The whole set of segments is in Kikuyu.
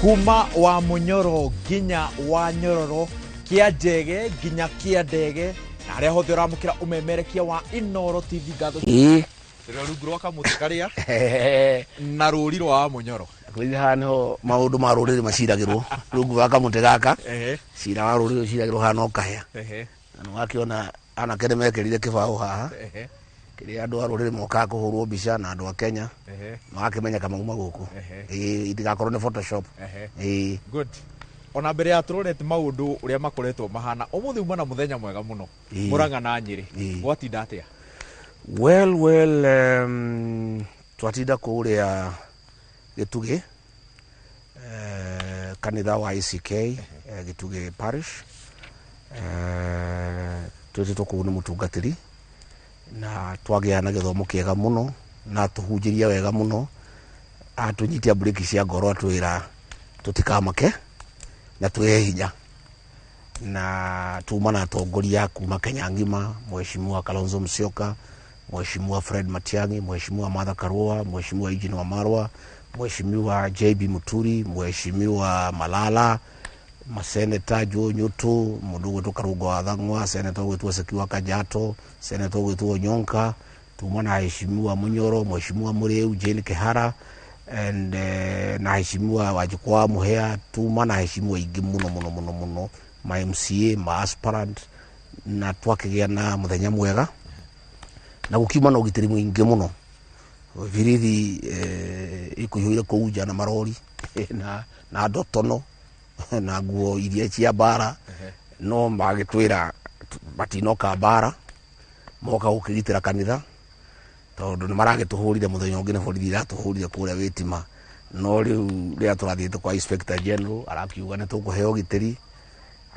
Kuma wa Munyoro nginya wa Nyororo, kia Njege nginya kia Ndege, na harĩa hothe ũramũkĩra ũmemerekia wa Inooro TV, ngatho. Rĩrĩa rungu rwa kamũtĩ karĩa na rũri rwa wa Munyoro. Kwĩrire haha nĩho maũndũ ma rũrĩrĩ maciragĩrwo, rungu rwa kamũtĩ gaka. Cira wa rũrĩrĩ ũciragĩrwo haha no kahĩa. Na nĩwakĩona anake nĩ mekĩrire kĩbaũ haha kĩrĩa andũ a rũrĩrĩ mokaga kũhũrwo mbica na andũ a Kenya magakĩmenyeka mauma gũkũ. Ĩĩ, itigakorwo nĩ Photoshop. Ĩĩ. Good. Ona mbere ya tũrorete maũndũ ũrĩa makoretwo mahana, ũmũthĩ uma na mũthenya mwega mũno. Mũrang'a na Nyĩrĩ. Gwatinda atĩa? Well, twatinda kũrĩa Gĩtugĩ, kanitha wa ACK, Gĩtugĩ Parish. Twĩtĩtwo kũu nĩ mũtungatĩri na twagĩa na gĩthomo kĩega mũno na tũhunjĩria wega mũno, atũnyitia breki cia ngoro, atwĩra tũtikamake na twĩhe hinya. Na tuma na atongoria kuma Kenya ng'ima, Mheshimiwa Kalonzo Musyoka, Mheshimiwa Fred Matiang'i, Mheshimiwa Martha Karua, Mheshimiwa Eugene Wamalwa, Mheshimiwa JB Muturi, Mheshimiwa Malala, maseneta Joe Nyutu, mũndũ ũgwĩtwo Karungo wa Thang'wa, seneta ũgwĩtwo Sekiwa Kajato, seneta ũgwĩtwo Onyonka, tuma na Mheshimiwa Munyoro, Mheshimiwa Muriu, Jane Kihara and na Mheshimiwa Wanjikũ wa Mũhĩa, tuma na heshimiwa aingĩ mũno mũno mũno mũno, ma MCA, ma aspirant, na twakĩgĩa na mũthenya mwega na gũkiuma na ũgitĩri mũingĩ mũno. Birithi ikuihũire kũu nja na marori na ndotono na nguo iria cia mbara, no magĩtwĩra matinoka mbara, moka gũkĩgitĩra kanitha tondũ nĩ maragĩtũhũrire mũthenya ũngĩ nĩ borithi iratũhũrire kũrĩa Wĩtima. No rĩu rĩrĩa tũrathiĩte kwa Inspector General, arakiuga nĩ tũkũheo ũgitĩri,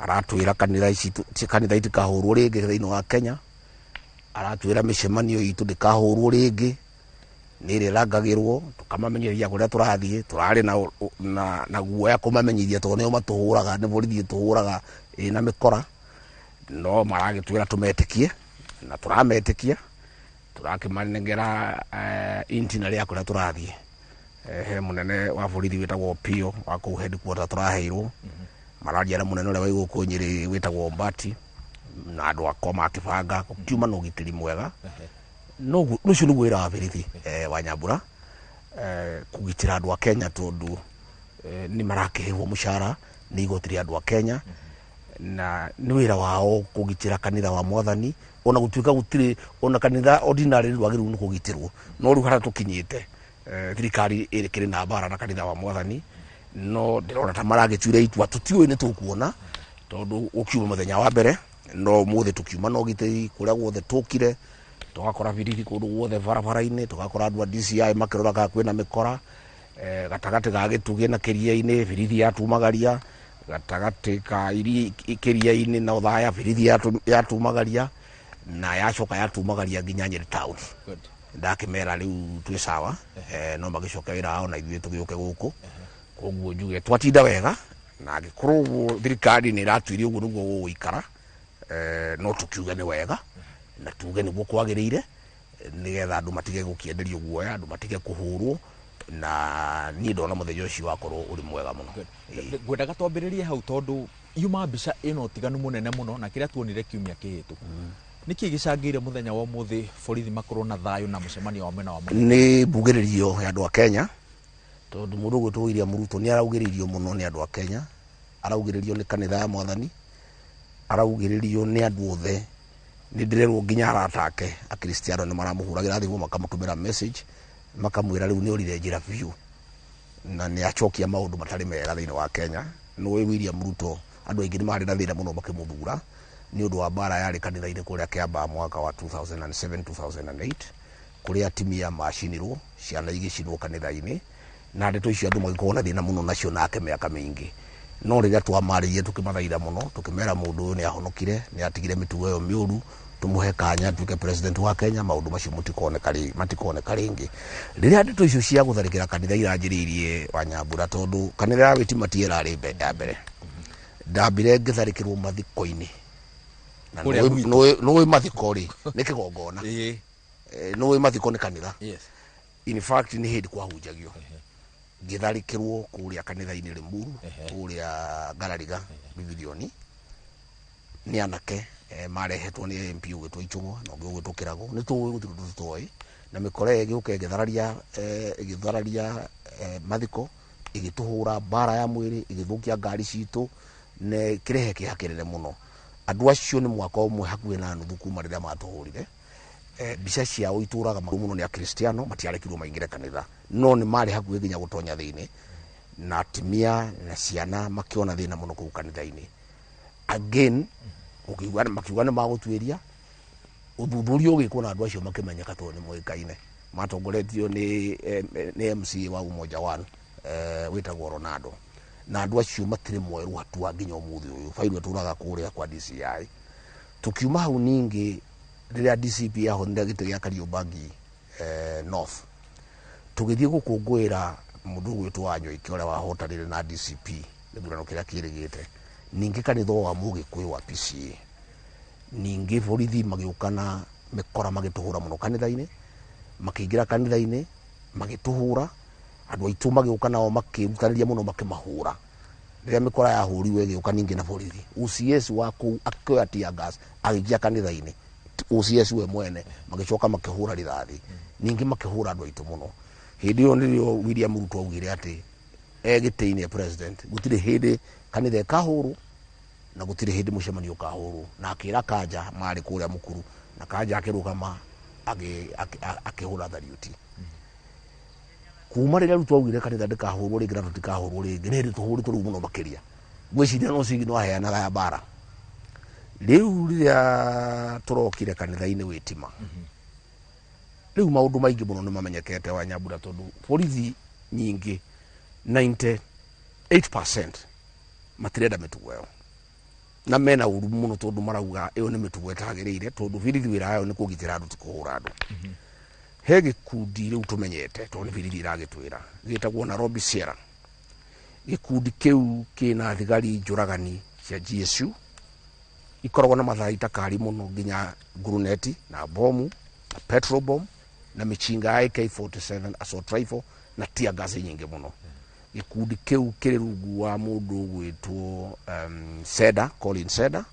aratwĩra kanitha ici kanitha itikahũrwo rĩngĩ thĩinĩ wa Kenya, aratwĩra mĩcemanio itũ ndĩkahũrwo rĩngĩ, nĩ ĩrĩa ĩrangagĩrwo. Tũkamamenyithia kũrĩa tũrathiĩ. Tũrarĩ na guoya kũmamenyithia tondũ nĩo matũhũraga, nĩ borithi ĩtũhũraga ĩna mĩkora, no maragĩtwĩra tũmetĩkie na tũrametĩkia. Tũrakĩmanengera itinerary ya kũrĩa tũrathiĩ. He mũnene wa borithi wĩtagwo Pio wa kũu headquarter tũraheirwo, mararia na mũnene ũrĩa wa gũkũ Nyĩrĩ wĩtagwo Mbati na andũ akwa makĩbanga gũkiuma na ũgitĩri mwega. No ũcio nĩguo wĩra wa borithi, wa Nyambura, kũgitĩra andũ a Kenya tondũ nĩ marakĩhĩhwo mũcara nĩ igoti rĩa andũ a Kenya, na nĩ wĩra wao kũgitĩra kanitha wa Mwathani, ona gũtuĩka gũtirĩ ona kanitha ordinary ndwagĩrĩirwo nĩ kũgitĩrwo. No rĩu harĩa tũkinyĩte, thirikari ĩrĩkĩrĩ na mbara na kanitha wa Mwathani, no ndĩrona ta maragĩtuire itua, tũtiũĩ, nĩ tũkuona tondũ gũkiuma mũthenya wa mbere. No ũmũthĩ tũkiuma na ũgitĩri kũrĩa guothe tũkire, tũgakora birithi kũndũ guothe barabara-inĩ, tũgakora andũ a DCI makĩrora kana kwĩna mĩkora. Gatagatĩ ga Gĩtugĩ na Kĩria-inĩ birithi yatumagaria, gatagatĩ ka Kĩria-inĩ na Othaya birithi yatumagaria, na yacoka yatumagaria nginya Nyĩrĩ town. Ndakĩmera rĩu twĩ sawa, no magĩcoke wĩra wao na ithuĩ tũgĩũke gũkũ. Koguo njuge twatinda wega, na angĩkorwo ũguo thirikari nĩ ĩratuire ũguo nĩguo gũgũikara, no tũkiuge nĩ wega na tuge nĩguo kwagĩrĩire, nĩgetha andũ matige gũkĩenderio guoya, andũ matige kũhũrwo, na niĩ ndona mũthenya ũcio wakorwo ũrĩ mwega mũno. Ĩĩ. Ngwendaga twambĩrĩrie hau tondũ yuma mbica ĩna ũtiganu mũnene mũno na kĩrĩa tuonire kiumia kĩhĩtũku. Nĩkĩ gĩcangĩire mũthenya wa ũmũthĩ borithi makorwo na thayũ na mũcemanio wa mwena wa mũrĩmo? Nĩ mbugĩrĩrio ya andũ a Kenya, tondũ mũndũ ũgwĩtwo William Ruto nĩ araugĩrĩirio mũno nĩ andũ a Kenya, araugĩrĩrio nĩ kanitha ya Mwathani, araugĩrĩrio nĩ andũ othe. Nĩ ndĩrerwo nginya arata ake akristiano nĩ maramũhũragĩra thimũ, makamũtũmĩra message, makamwĩra rĩu nĩ orire njĩra biũ na nĩ acokia maũndũ matarĩ mega thĩinĩ wa Kenya. Nĩ William Ruto, andũ aingĩ nĩ marĩ na thĩna mũno makĩmũthura nĩ ũndũ wa mbara yarĩ kanitha-inĩ kũrĩa Kiambaa mwaka wa 2007 2008, kũrĩa atumia macinirwo, ciana igĩcinwo kanitha-inĩ, na ndeto icio andũ magĩkorwo na thĩna mũno nacio nake mĩaka mĩingĩ. No rĩrĩa twamarĩrie, tũkĩmathaitha mũno, tũkĩmera mũndũ ũyũ nĩ ahonokire, nĩ atigire mĩtugo ĩyo mĩũru, tũmũhe kanya atuĩke president wa Kenya, maũndũ macio mũtikoneka rĩngĩ. Rĩrĩa ndeto icio cia gũtharĩkĩra kanitha iranjĩrĩirie, wa Nyambura, tondũ kanitha ya Wĩtima ti ĩrarĩ ya mbere, ndambire ngĩtharĩkĩrwo mathiko-inĩ. Na Kũrĩa gwitũ. Nĩũĩ mathiko rĩ nĩ kĩgongona. Nĩũĩ mathiko nĩ kanitha. In fact, nĩ hĩndĩ kwahunjagio. Ngĩtharĩkĩrwo kũrĩa kanitha-inĩ Limuru, kũrĩa Ngarariga Bibirioni, nĩ anake marehetwo nĩ MP ũgwĩtwo Ichung'wa na ũngĩ ũgwĩtwo Kĩrago. Nĩ tũĩ gũtirĩ ũndũ tũtoĩ, na mĩkora ĩyo ĩgĩũka ĩgĩthararia mathiko, ĩgĩtũhũra mbara ya mwĩrĩ, ĩgĩthũkia ngari citũ na ĩkĩrehe kĩeha kĩnene mũno. Andũ acio nĩ mwaka ũmwe hakuhĩ na nuthu kuma rĩrĩa matũhũrire. Mbica ciao itũraga mũno nĩ akristiano, matiarekirwo maingĩre kanitha, no nĩ marĩ hakuhĩ nginya gũtonya thĩinĩ, na atumia na ciana makĩona thĩna mũno kũu kanitha-inĩ. Again makiuga nĩ magũtuĩria ũthuthuria ũgĩkwo na andũ acio makĩmenyeka tondũ nĩ moĩkaine, matongoretio nĩ MCA wa Umoja One, wĩtagwo Ronaldo, na andũ acio matirĩ mwerũ hatua nginya ũmũthĩ ũyũ. Bairũ ĩtũraga kũrĩa kwa DCI. Tukiuma hau ningĩ rĩrĩa DCP yahonire gĩtĩ gĩa Kariobangi North, tũgĩthiĩ gũkũngũĩra mũndũ ũgwĩtwo Wanyoike ũrĩa wahotanire na DCP gĩthurano kĩrĩa kĩrĩgĩte, ningĩ kanitha wa Mũgĩkũyũ wa PCA, ningĩ borithi magĩũka na mĩkora magĩtũhũra mũno kanitha-inĩ, makĩingĩra kanitha-inĩ magĩtũhũra, andũ aitũ magĩũka nao makĩrutanĩria mũno makĩmahũra. Rĩrĩa mĩkora yahũrirwo ĩgĩũka ningĩ na borithi, OCS wa kũu akĩoya tear gas agĩikia kanitha-inĩ, OCS we mwene magĩcoka makĩhũra rithathi, ningĩ makĩhũra andũ aitũ mũno. Hĩndĩ ĩyo nĩrĩo William Ruto augire atĩ e gĩtĩ-inĩ president gũtirĩ hĩndĩ kanitha ĩkahũrwo na gũtirĩ hĩndĩ mũcemanio ũkahũrwo, na akĩra Kanja marĩ kũrĩa Mukuru, na Kanja akĩrũgama akĩhũra thariuti. Kuma rĩrĩa Ruto augire kanitha ndĩkahũrwo rĩngĩ na tũtikahũrwo rĩngĩ, nĩ hĩndĩ tũhũrĩtwo rĩu mũno makĩria. Ngwĩciria no cigi no aheanaga ya mbara. Rĩu rĩrĩa tũrokire kanitha-inĩ wĩtima, rĩu maũndũ maingĩ mũno nĩ mamenyekete wa Nyambura, tondũ borithi nyingĩ 98% matirenda mĩtugo ĩyo, na mena ũru mũno tondũ marauga ĩyo nĩ mĩtugo ĩtagĩrĩire, tondũ borithi wĩra wayo nĩ kũgitĩra andũ ti kũhũra andũ. He gĩkundi rĩu tũmenyete tondũ nĩ borithi ĩragĩtwĩra, gĩtagwo Nairobi Sierra. Gĩkundi kĩu kĩna thigari njũragani cia GSU, ikoragwo na matharaita kari mũno nginya nguruneti na bomu na petrol bomb na mĩcinga ya AK47 assault rifle na tear gas nyingĩ mũno. Gĩkundi kĩu kĩrĩ rungu wa mũndũ ũgwĩtwo Seda, Colin Seda,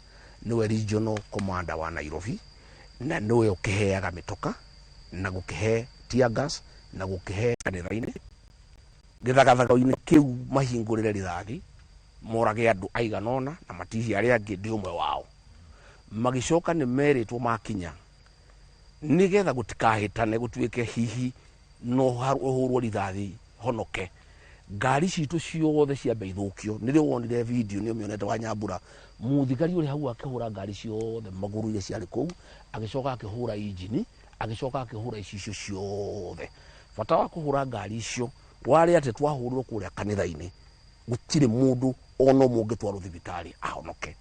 nĩwe regional commander wa Nairobi, na nĩwe ũkĩheaga mĩtoka na gũkĩhe tear gas na gũkĩhe kanitha-inĩ. Gĩthagathago-inĩ kĩu mahingũrĩre rithathi morage andũ aigana ũna na matihie arĩa angĩ, ndĩ ũmwe wao. Magĩcoka nĩ merĩtwo makinya nĩgetha gũtikahĩtane gũtuĩke hihi no ũhũrwo rithathi honoke, ngari citũ ciothe ciambe ithũkio. Nĩrĩo wonire video, nĩ ũmĩonete wa Nyambura, mũthigari ũrĩ hau akĩhũra ngari ciothe magũrũ iria ciarĩ kũu, agĩcoka akĩhũra injini, agĩcoka akĩhũra icicio ciothe. Bata wa kũhũra ngari icio warĩ atĩ twahũrirwo kũrĩa kanitha-inĩ gũtirĩ mũndũ ona ũmwe ũngĩtwarwo thibitarĩ ahonoke.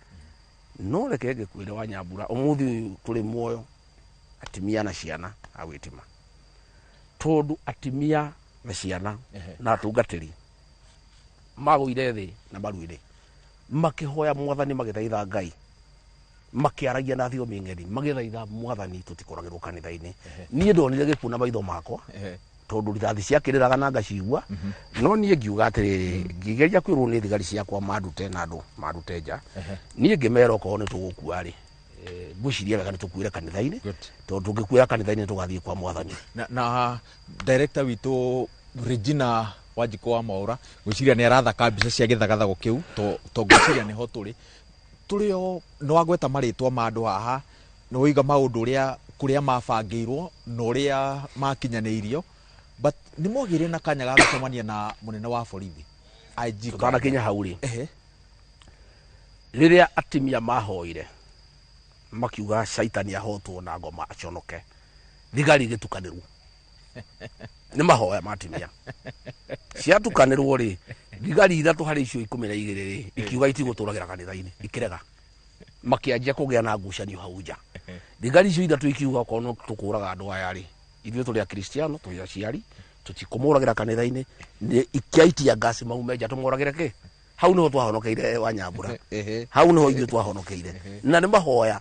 No reke ngĩkwĩre wa Nyambura, ũmũthĩ ũyũ tũrĩ muoyo atumia na ciana a gwĩtima, tondũ atumia na ciana na atungatĩri magũire thĩ na maru-inĩ makĩhoya mwathani, magĩthaitha Ngai, makĩaragia na thiomi ng'eni, magĩthaitha mwathani tũtikoragĩrwo kanitha-inĩ. Niĩ ndonire gĩkuũ na maitho makwa, tondũ rithathi ciakĩrĩraga na ngacigua, no niĩ ngiuga atĩrĩrĩ, ngĩgeria kwĩrwo nĩ thigari ciakwa mandute na andũ mandute nja. Niĩ ngĩmera okorwo nĩ tũgũkua rĩ, ngwĩciria wega nĩ tũkuĩre kanitha-inĩ, tondũ tũngĩkuĩra kanitha-inĩ tũgathiĩ kwa mwathani. Na director witũ Regina Wanjikũ wa Mwaũra ngwĩciria nĩ arathaka mbica cia gĩthagathago kĩu, to ngwĩciria nĩho tũrĩ tũrĩ o. Nĩ wagweta marĩtwa ma andũ haha, nĩ waiga maũndũ ũrĩa kũrĩa mabangĩirwo na ũrĩa makinyanĩirio, but nĩ mwagĩire na kanya ga gũcemania na mũnene wa borithi IG? Tũtanakinya hau rĩ, rĩrĩa atimia mahoire makiuga caitani ahotwo na ngoma aconoke, thigari igĩtukanĩrwo nĩ mahoya ma atumia. Ciatukanĩrwo rĩ, thigari ithatũ harĩ icio 12 rĩ ikiuga itigũtũragĩra kanitha-inĩ, ikĩrega, makĩanjia kũgĩa na ngucanio hau nja. Thigari icio ithatũ ikiuga okorwo no tũkũraga andũ aya rĩ, ithuĩ tũrĩ akristiano, tũrĩ aciari, tũtikũmũragĩra kanitha-inĩ. Nĩ ikiaitia ngasi maume nja tũmoragĩre kĩ. Hau niho twahonokeire wa Nyambura. Hau niho ithuĩ twahonokeire na nĩ mahoya.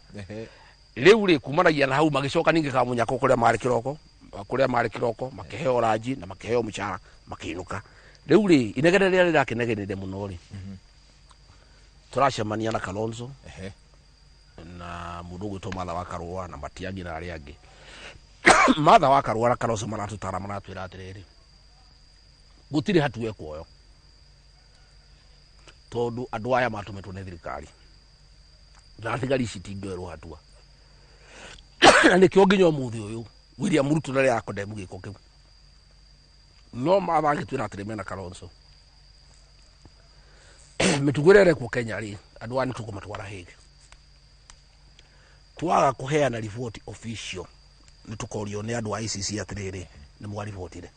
Rĩu rĩ, kumanagia na hau magĩcoka ningĩ Kamunyako kũrĩa marĩ kĩroko, kũrĩa marĩ kĩroko makĩheo ranji na makĩheo mũcara makĩinũka. Rĩu rĩ, inegene rĩrĩa rĩrakĩnegenire mũno rĩ, tũracemania na Kalonzo na mũndũ ũgwĩtwo Martha wa Karũa na Matiang'i na arĩa angĩ. Martha wa Karũa na Kalonzo maratũtara, maratwĩra atĩrĩrĩ, gũtirĩ hatua ĩkuoyo tondũ andũ aya matũmĩtwo nĩ thirikari na thigari ici itingĩoerwo hatua. Na nĩkĩo nginya ũmũthĩ ũyũ William Ruto ndarĩ akondemu gĩko kĩu. No Martha agĩtwĩra atĩrĩ mena Kalonzo, mĩtugo ĩrĩa ĩrekwo Kenya rĩ, andũ aya nĩ tũkũmatwara Hague. Twaga kũheana riboti official nĩ tũkorio nĩ andũ a ICC atĩrĩrĩ, nĩ mwaribotire.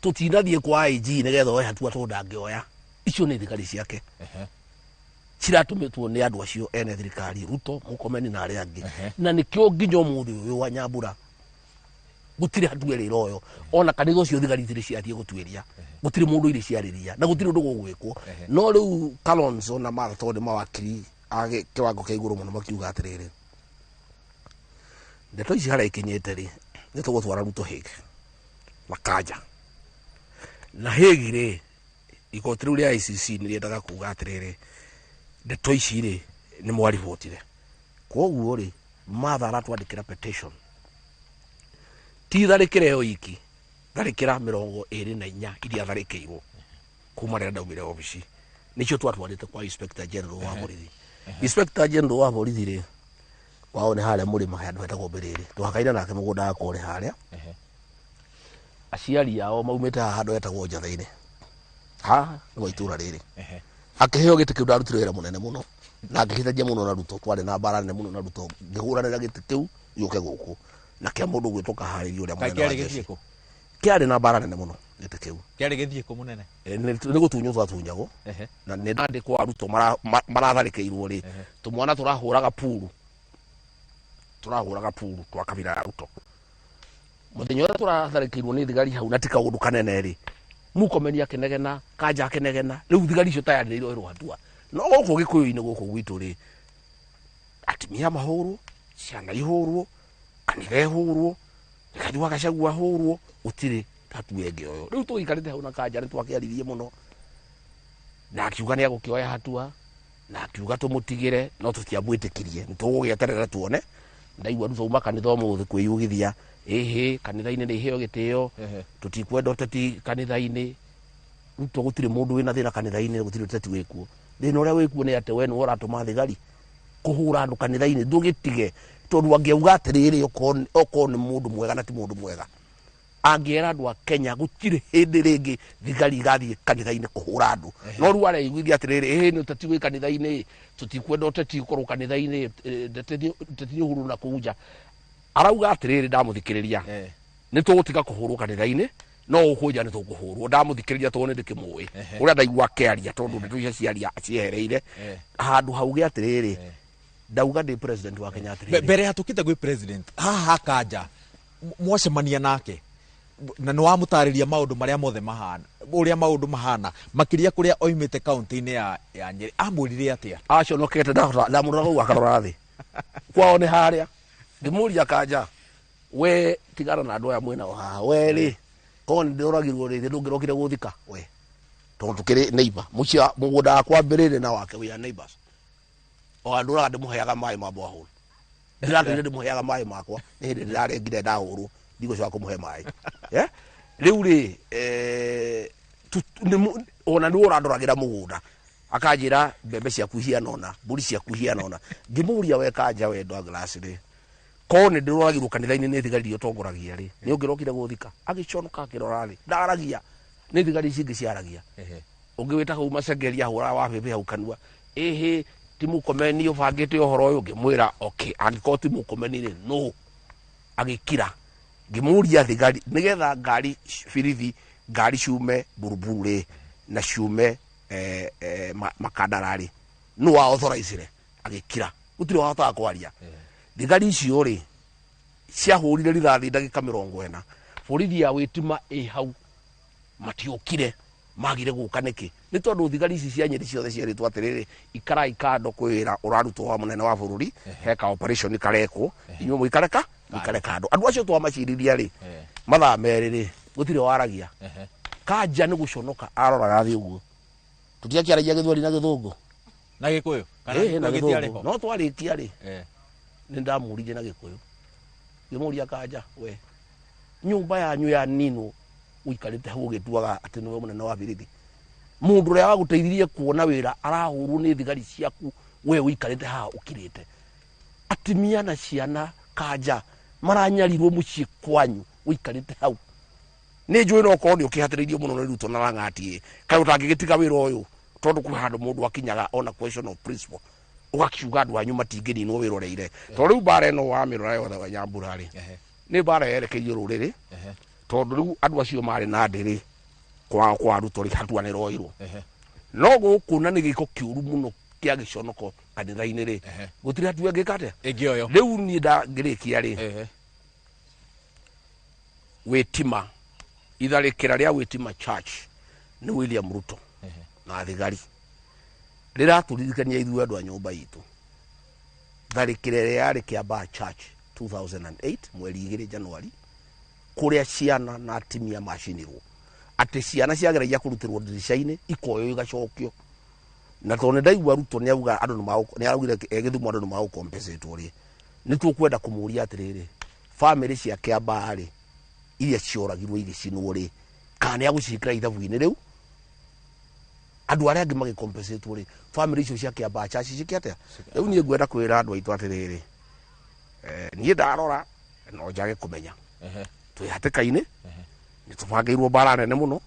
Tũtinathiĩ kwa IG nĩgetha oe hatua tondũ ndangĩoya. Icio nĩ thigari ciake ciratũmĩtwo nĩ andũ acio ene thirikari, Ruto, Murkomen na arĩa angĩ. Na nĩkĩo nginya ũmũthĩ ũyũ wa Nyambura gũtirĩ hatua ĩrĩ ĩroyo. Ona kanitha ũcio thigari itirĩ ciathiĩ gũtuĩria, gũtirĩ mũndũ irĩ ciarĩria na gũtirĩ ũndũ gũgwĩkwo. No rĩu Kalonzo na Martha tondũ nĩ mawakiri a kĩwango kĩa igũrũ mũno, makiuga atĩrĩrĩ, ndeto ici harĩa ikinyĩte rĩ, nĩ tũgũtwara Ruto Hague na Kanja. Na Hague rĩ, igoti rĩu rĩa ICC nĩ rĩendaga kuga atĩrĩrĩ, ndeto ici rĩ, nĩ mwaribotire. Koguo rĩ, Martha aratwandĩkĩra petition, ti tharĩkĩra ĩyo iki, tharĩkĩra 24 iria tharĩkĩirwo kuma rĩrĩa ndaumire obici, nĩcio twatwarĩte kwa Inspector General wa borithi. Inspector General wa borithi rĩ, wao nĩ harĩa mũrĩma handũ hetagwo Mbĩrĩrĩ, twahakaine nake mũgũnda wakwa ũrĩ harĩa. Aciari ao maumĩte haha handũ hetagwo Njathĩ-inĩ, haha nĩ wa itũra rĩrĩ. Akĩheo gĩtĩ kĩu ndarutire wĩra mũnene mũno na ngĩhĩtania mũno na Ruto. Twarĩ na mbara nene mũno na Ruto ngĩhũranĩra gĩtĩ kĩu gĩũke gũkũ na kĩa mũndũ gwĩtwo Kaharĩria ũrĩa Kaĩ mũnene wa kĩarĩ jeshi. gĩthiĩ kũ? Kĩarĩ na mbara nene mũno gĩtĩ kĩu. Kĩarĩ gĩthiĩ kũ, mũnene? Nĩ gũtunywo twatunyagwo. Na nĩ ndandĩkwo arutwo maratharĩkĩirwo rĩ, tũmwana tũrahũraga puru, tũrahũraga puru twa kabira ya Ruto mũthenya ũrĩa tũratharĩkĩirwo nĩ thigari hau, na ti kaũndũ kanene rĩ, Murkomen akĩnegena, Kanja akĩnegena. Rĩu thigari icio tayarĩ nĩ iroerwo hatua. No gũkũ Gĩkũyũ-inĩ gũkũ gwitũ rĩ, atumia mahũrwo, ciana ihũrwo, kanitha ĩhũrwo, Rigathi wa Gachagua ahũrwo, gũtirĩ hatua ĩngĩoywo. Rĩu tũgĩikarĩte hau na Kanja nĩ twakĩaririe mũno na akiuga nĩ agũkĩoya hatua na akiuga tũmũtigĩre, no tũtiamwĩtĩkirie, nĩ tũgũgĩeterera tuone. Ndaigua Ruto uma kanitha ũmũthĩ kwĩyugithia, ĩhĩ, kanitha-inĩ nĩ iheo gĩtĩo, tũtikwenda ũteti kanitha-inĩ. Ruto, gũtirĩ mũndũ wĩna thĩna kanitha-inĩ, gũtirĩ ũteti wĩkuo. Thĩna ũrĩa wĩkuo nĩ atĩ we nĩwe ũratũma thigari kũhũra andũ kanitha-inĩ. Ndũgĩtige, tondũ angĩauga atĩrĩrĩ, okorwo nĩ mũndũ mwega na ti mũndũ mwega, angĩera andũ a Kenya gũtirĩ hĩndĩ rĩngĩ thigari igathiĩ kanitha-inĩ kũhũra andũ. No rĩu areiguithia atĩrĩrĩ, ĩhĩ, nĩ ũteti wĩ kanitha-inĩ, tũtikwenda ũteti ũkorwo kanitha-inĩ, ũteti nĩ ũhũrwo na kũu nja. Arauga atĩrĩrĩ, ndamũthikĩrĩria, nĩ tũgũtiga kũhũrwo kanitha-inĩ, no gũkũ nja nĩ tũkũhũrwo. Ndamũthikĩrĩria tondũ nĩ ndĩkĩmũĩ ũrĩa ndaigua akĩaria, tondũ ndeto icio ciaria ciehereire handũ hauge atĩrĩrĩ, ndauga ndĩ president wa Kenya atĩrĩrĩ. Mbere ya tũkĩte gwĩ president haha Kanja, mwacemania nake na nĩ wamũtarĩria maũndũ marĩa mothe mahana, ũrĩa maũndũ mahana, makĩria kũrĩa oimĩte kaunti-inĩ ya Nyĩrĩ, amwĩrire atĩa? Aconokete, ndamũrora kũu akarora thĩ, kwao nĩ harĩa. Ngĩmũria, Kanja, we tigana na andũ aya mwĩnao haha, we rĩ, korwo nĩ ndĩroragirwo rĩ, ndũngĩrokire gũthika we, tondũ tũkĩrĩ neighbor, mũciĩ mũgũnda wakwa mbĩrĩrĩ na wake, we are neighbors. O andũraga ndĩmũheaga maĩ ma borehole, ndiratũire ndĩmũheaga maĩ makwa, nĩ hĩndĩ ndĩrarengire ndahũrwo, ndigũcoka kũmũhe maĩ. Rĩu rĩ, ona nĩwe ũrandoragĩra mũgũnda, akanjĩra mbembe ciaku ihiana ũna, mbũri ciaku ihiana ũna. Ngĩmũria, we Kanja, we Douglas rĩ, korwo nĩ ndĩroragirwo kanitha-inĩ nĩ thigari iria ũtongoragia rĩ, nĩ ũngĩrokire gũthika? Agĩconoka akĩrora thĩ, ndaragia, nĩ thigari ici ingĩ ciaragia. Ũngĩ wĩtagwo Macengeria ahũraga wa bĩbĩ hau kanua, ĩhĩ, ti Murkomen ũbangĩte ũhoro ũyũ? Ngĩmwĩra, okay, angĩkorwo ti Murkomen rĩ, no agĩkira. Ngĩmũria, thigari nĩgetha ngari birithi, ngari ciume Buruburu rĩ na ciume Makandara rĩ, nũ wa authorizire? Agĩkira, gũtirĩ wahotaga kwaria. Thigari icio rĩ, ciahũrire rithathi ndagĩka 40, borithi ya wĩtima ĩ hau, matiokire. Magire gũka nĩkĩ? Nĩ tondũ thigari ici cia Nyĩrĩ ciothe cierĩtwo atĩrĩrĩ, ikarai kando, kwĩ wĩra ũrarutwo wa mũnene wa bũrũri, heka operation karekwo, inyuĩ mũikare ka mũikare kando. Andũ acio twamacirithia rĩ, mathaa 2 rĩ, gũtirĩ waragia. Kanja nĩ gũconoka aroraga thĩ ũguo. Tũtiakĩaragia Gĩthweri na Gĩthũngũ. Na Gĩkũyũ kana Ĩĩ, na Gĩkũyũ gĩtiarĩ Gĩthũngũ. ho? No twarĩkia rĩ, nĩ ndamũririe na Gĩkũyũ. Ngĩmũria, Kanja, we nyũmba yanyu ya ninwo ũikarĩte hau ũgĩtuaga atĩ nĩwe mũnene wa birithi, mũndũ ũrĩa wagũteithirie kuona wĩra arahũrwo nĩ thigari ciaku, we ũikarĩte haha ũkirĩte. Atimia na ciana, Kanja, maranyarirwo mũciĩ kwanyu ũikarĩte hau. Nĩ njũĩ no korwo nĩ ũkĩhatĩrĩirio mũno nĩ Ruto na Lang'ati ĩ, kaĩ ũtangĩgĩtiga wĩra ũyũ, tondũ kwĩ handũ mũndũ akinyaga ona question of principle ũgakiuga andũ anyu matingĩninwo wĩra ũreire. Tondũ rĩu mbara ĩno wamĩrora yothe wa Nyambura rĩ, nĩ mbara yerekeirio rũrĩrĩ, tondũ rĩu andũ acio marĩ na ndĩrĩ kwa Ruto rĩ, hatua nĩ roirwo. No gũkũ na nĩ gĩko kĩũru mũno kĩa gĩconoko kanitha-inĩ rĩ, gũtirĩ hatua ĩngĩka atĩa ĩngĩoywo rĩu. Niĩ ndangĩrĩkia rĩ, Witima, itharĩkĩra rĩa Witima Church nĩ William Ruto na thigari rĩratũririkania ithuĩ andũ a nyũmba itũ tharĩkĩra ĩrĩa yarĩ Kiambaa Church 2008 mweri 2 Januari, kũrĩa ciana na atimia macinirwo, atĩ ciana ciageragia kũrutĩrwo ndirica-inĩ ikoywo igacokio. Na tondũ nĩ ndaigua Ruto nĩ auga andũ nĩ araugire Gĩthumo andũ nĩ magũcompensatwo rĩ, nĩ tũkwenda kũmũria atĩrĩrĩ, bamĩrĩ cia Kiambaa rĩ, iria cioragirwo igĩcinwo rĩ, kana nĩ agũciĩkĩra ithabu-inĩ rĩu andũ arĩa angĩ magĩcompensatwo rĩ, bamĩrĩ icio cia Kiambaa Church ciĩke atĩa? Rĩu niĩ ngwenda kwĩra andũ aitũ atĩrĩrĩ, niĩ ndarora no njage kũmenya twĩ hatĩka-inĩ, nĩ tũbangĩirwo mbara nene mũno,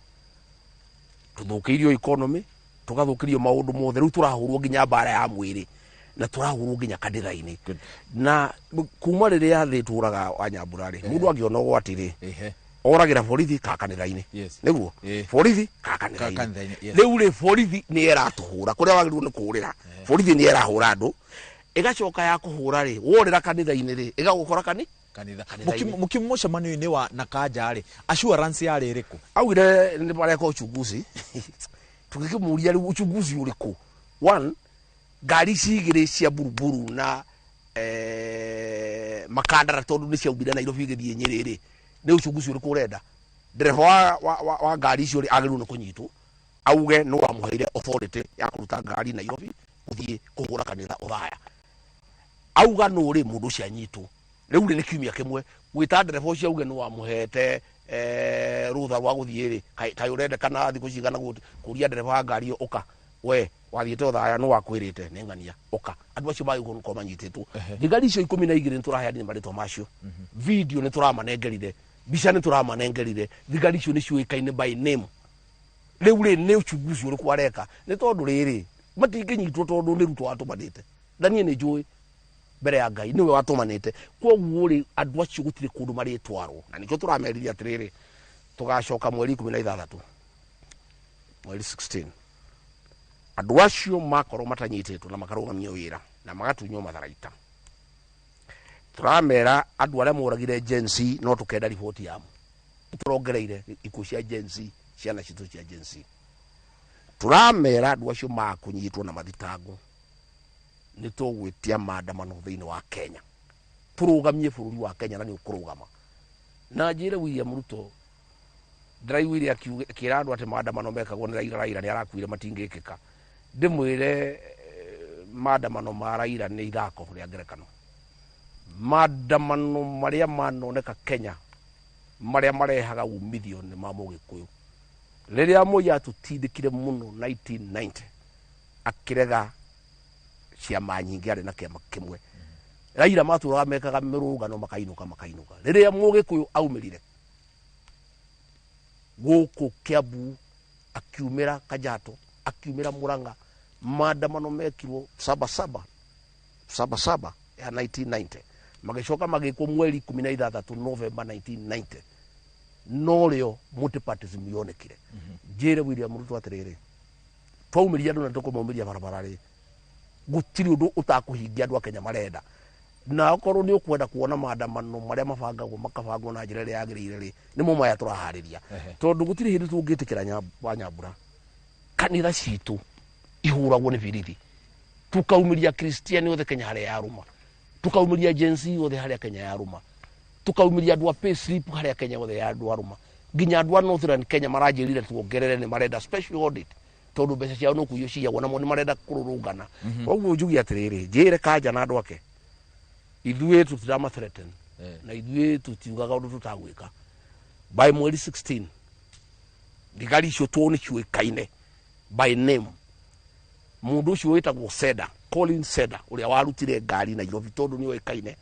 tũthũkĩirio economy, tũgathũkĩrio maũndũ mothe. Rĩu tũrahũrwo nginya mbara ya mwĩrĩ na tũrahũrwo nginya kanitha-inĩ. Na kuma rĩrĩa thĩ tũraga wa Nyambura rĩ, mũndũ angĩona ũgwati rĩ, oragĩra borithi ka kanitha-inĩ. Nĩguo borithi ka kanitha-inĩ, kanitha-inĩ, rĩu rĩ, borithi nĩ ĩratũhũra kũrĩa wagĩrĩirwo nĩ kũũrĩra. Borithi nĩ ĩrahũra andũ, ĩgacoka ya kũhũra rĩ, worĩra kanitha-inĩ rĩ, ĩgagũkora kani kanitha. Kanitha-inĩ. Mũkiuma mũcemanio-inĩ wa na Kanja rĩ, assurance yarĩ ĩrĩkũ? Augire nĩ mareka uchunguzi. Tũgĩkĩmũria, rĩu uchunguzi ũrĩkũ? One, ngari ici igĩrĩ cia buruburu na makandara, tondũ nĩ ciaumire Nairobi igĩthiĩ Nyĩrĩ rĩ, nĩ uchunguzi ũrĩkũ ũrenda? Ndereba wa ngari icio rĩ, agĩrĩirwo nĩ kũnyitwo auge nĩ wamũheire authority ya kũruta ngari Nairobi gũthiĩ kũhũra kanitha Othaya. Auga nũ rĩ, mũndũ ũcio anyitwo. Rĩu rĩ, nĩ kiumia kĩmwe gwĩta ndereba ũcio auge nĩ wamũhete rũtha rwa gũthiĩ rĩ, kaĩ ũrendekana thikũ cigana kũria ndereba wa ngari ĩyo, ũka we wathiĩte Othaya, nĩ wakwĩrĩte nĩ ng'ania, ũka. Andũ acio magĩrĩirwo gũkorwo manyitĩtwo. Thigari icio 12 nĩ tũraheanire marĩtwa macio, video nĩ tũramanengerire, mbica nĩ tũramanengerire. Thigari icio nĩ ciũĩkaine by name. Rĩu rĩ, nĩ uchunguzi ũrĩkũ areka? Nĩ tondũ rĩrĩ, matingĩnyitwo tondũ nĩ Ruto watũmanĩte, na niĩ nĩ njũĩ mbere ya Ngai nĩwe watũmanĩte. Koguo rĩ, andũ acio gũtirĩ kũndũ marĩtwarwo, na nĩkĩo tũramerire atĩrĩrĩ, tũgacoka mweri 16, mweri 16, andũ acio makorwo matanyitĩtwo na makarũgamio wĩra na magatunywo matharaita. Tũramera andũ arĩa moragire Gen Z, no tũkenda riboti yamo. Tũrongereire ikuũ cia Gen Z, ciana citũ cia Gen Z. Tũramera andũ acio makũnyitwo na mathitangwo, nĩ tũgwĩtia maandamano thĩinĩ wa Kenya, tũrũgamie bũrũri wa Kenya, na nĩ ũkũrũgama. Na njĩre William Ruto, ndĩraiguire akĩra andũ atĩ maandamano mekagwo nĩ Raila, Raila nĩ arakuire, matingĩkĩka. Ndĩmwĩre, maandamano ma Raila nĩ ithako rĩa ngerekano. Maandamano marĩa manoneka Kenya marĩa marehaga umithio nĩ ma Mũgĩkũyũ. Rĩrĩa Moi atũtindĩkire mũno 1990, akĩrega ciama nyingĩ, arĩ na kĩama kĩmwe, Raila matũraga mekaga mĩrũngano, makainũka makainũka. Rĩrĩa Mũgĩkũyũ aumĩrire gũkũ Kiambu, akiumĩra Kajato, akiumĩra Murang'a, maandamano mekirwo saba saba saba saba ya 1990, magĩcoka magĩkwo mweri 16 November 1990, norĩo multipartyism yonekire. Njĩre William Ruto atĩrĩrĩ, twaumĩria andũ na tũkũmaumĩria barabara rĩ, gũtirĩ ũndũ ũtakũhingia andũ a Kenya marenda. Na okorwo nĩ ũkwenda kuona maandamano marĩa mabangagwo makabangwo na njĩra ĩrĩa yagĩrĩire rĩ, nĩmo maya tũraharĩria, tondũ gũtirĩ hĩndĩ tũngĩtĩkĩra wa Nyambura kanitha citũ ihũragwo nĩ birithi. Tukaumĩria Kristiani othe Kenya harĩa yarũma, tukaumĩria Gen Z othe harĩa Kenya yarũma, tukaumĩria andũ a payslip harĩa Kenya othe ya andũ arũma. Nginya andũ a Northern Kenya maranjĩrire tuongerere, nĩ marenda special audit tondũ mbeca ciao no kũiywo ciyagwo, namo nĩ marenda kũrũrũngana. Koguo njuge atĩrĩrĩ, njĩre Kanja na andũ ake, ithuĩ tũtirama threaten na ithuĩ tũtiugaga ũndũ tũtagwĩka. By mweri 16 thigari icio tũ nĩ ciũĩkaine by name. Mũndũ ũcio wĩtagwo Seda, Colin Seda, ũrĩa warutire ngari Nairobi, tondũ nĩ oĩkaine,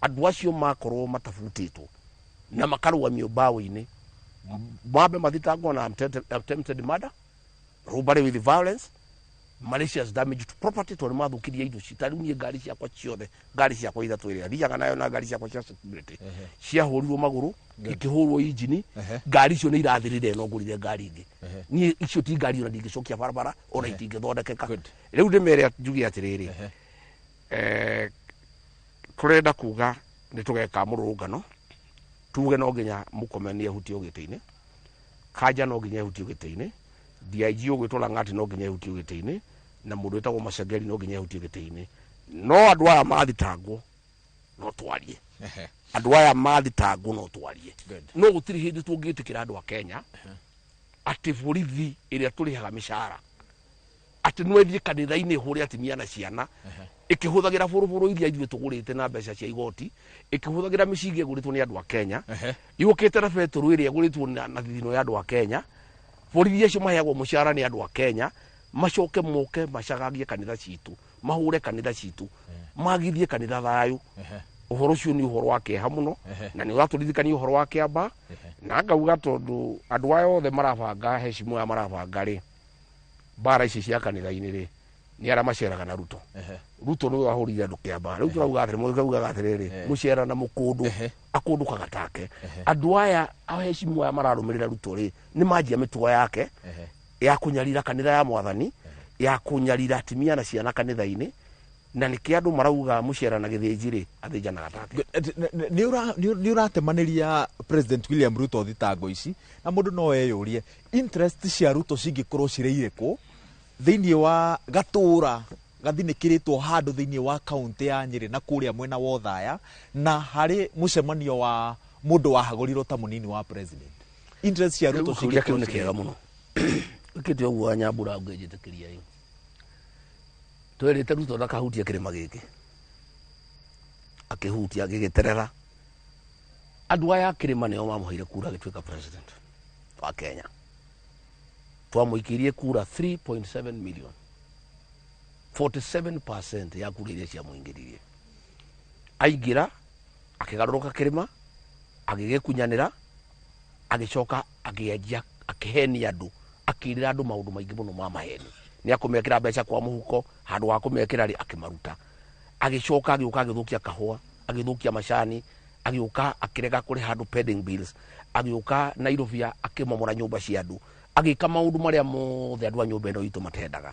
andũ acio makorwo matabutĩtwo na makarũgamio mbaũ-inĩ, mambe mathitangwo na attempted murder, robbery with violence, malicious damage to property, tondũ nĩ mathũkirie indo ci. Ta rĩu niĩ ngari ciakwa ciothe, ngari ciakwa ithatũ ĩrĩa thiaga nayo na ngari ciakwa cia security ciahũrirwo magũrũ, ikĩhũrwo injini. Ngari icio nĩ irathirire, no ngũrire ngari ingĩ. Niĩ icio ti ngari ona ndingĩcokia barabara, ona itingĩthondekeka. Rĩu ndĩmere, njuge atĩrĩrĩ, tũrenda kuga nĩ tũgeka mũrũrũngano, tuge no nginya Mũkome nĩ ehutio gĩtĩ-inĩ, Kanja no nginya ehutio gĩtĩ-inĩ, DIG ũgwĩtwo Lang'ati no nginya ehutio gĩtĩ-inĩ, na mũndũ wĩtagwo Macengeri no nginya ehutio gĩtĩ-inĩ. No andũ aya mathitangwo no twarie. Andũ aya mathitangwo no twarie. No gũtirĩ hĩndĩ tũngĩtĩkĩra andũ a Kenya atĩ borithi ĩrĩa tũrĩhaga mĩcara atĩ no ĩthiĩ kanitha-inĩ ĩhũre atumia na ciana, ĩkĩhũthagĩra bũrũbũrũ iria ithuĩ tũgũrĩte na mbeca cia igoti, ĩkĩhũthagĩra mĩcinga ĩgũrĩtwo nĩ andũ a Kenya, yũkĩte na betũrũ ĩrĩa ĩgũrĩtwo na thithino ya andũ a Kenya. Borithi acio maheagwo mũcara nĩ andũ a Kenya, macoke moke macagagie kanitha citũ, mahũre kanitha citũ, magithie kanitha thayũ. Ũhoro ũcio nĩ ũhoro wa kĩeha mũno na nĩ ũratũririkania ũhoro wa Kĩamba. Na ngauga tondũ andũ aya othe marabanga hecimu aya marabanga rĩ mbara ici cia kanitha-inĩ rĩ, nĩ arĩa maceraga na Ruto. Ruto nĩwe wahũrire andũ Kĩamba. Rĩu tũrauga atĩrĩ, mũgaugaga atĩrĩrĩ, mũcera na mũkũndũ akũndũkaga take. Andũ aya ahecimu aya mararũmĩrĩra Ruto rĩ, nĩ manjia mĩtugo yake ya kũnyarira kanitha ya Mwathani, ya kũnyarira atumia na ciana kanitha-inĩ, na nĩkĩ andũ marauga mũcera na gĩthĩnji rĩ athĩnjanaga take. Nĩ ũratemanĩria President William Ruto thitango ici, na mũndũ no eyũrie interest cia Ruto cingĩkorwo cirĩ irĩkũ thĩinĩ wa gatũra gathinĩkĩrĩtwo handũ thĩinĩ wa kaunti ya Nyĩrĩ na kũrĩa mwena wa Othaya, na harĩ mũcemanio wa mũndũ wahagũrirwo ta mũnini wa president. Interest cia Ruto Rĩu kĩũria kĩu cingĩkorwo nĩ cirĩ kĩega mũno wĩkĩte ũguo wa Nyambura. Ũngĩnjĩtĩkĩria ĩ, twerĩte Ruto ndakahutie kĩrĩma gĩkĩ, akĩhutia gĩgĩterera. Andũ aya a kĩrĩma nĩo mamũheire kura agĩtuĩka president wa Kenya. Twamũikĩirie kura 3.7 million, 47% ya kura iria ciamũingĩririe. Aingĩra akĩgarũrũka kĩrĩma, agĩgĩkunyanĩra, agĩcoka akĩanjia akĩhenia andũ, akĩrĩra andũ maũndũ maingĩ mũno ma maheni, nĩ akũmekĩra mbeca kwa mũhuko. Handũ ha kũmekĩra rĩ, akĩmaruta. Agĩcoka agĩũka agĩthũkia kahũa, agĩthũkia macani, agĩũka akĩrega kũrĩha andũ pending bills, agĩũka Nairobi akĩmomora nyũmba cia andũ, agĩka maũndũ marĩa mothe andũ a nyũmba ĩno itũ matendaga.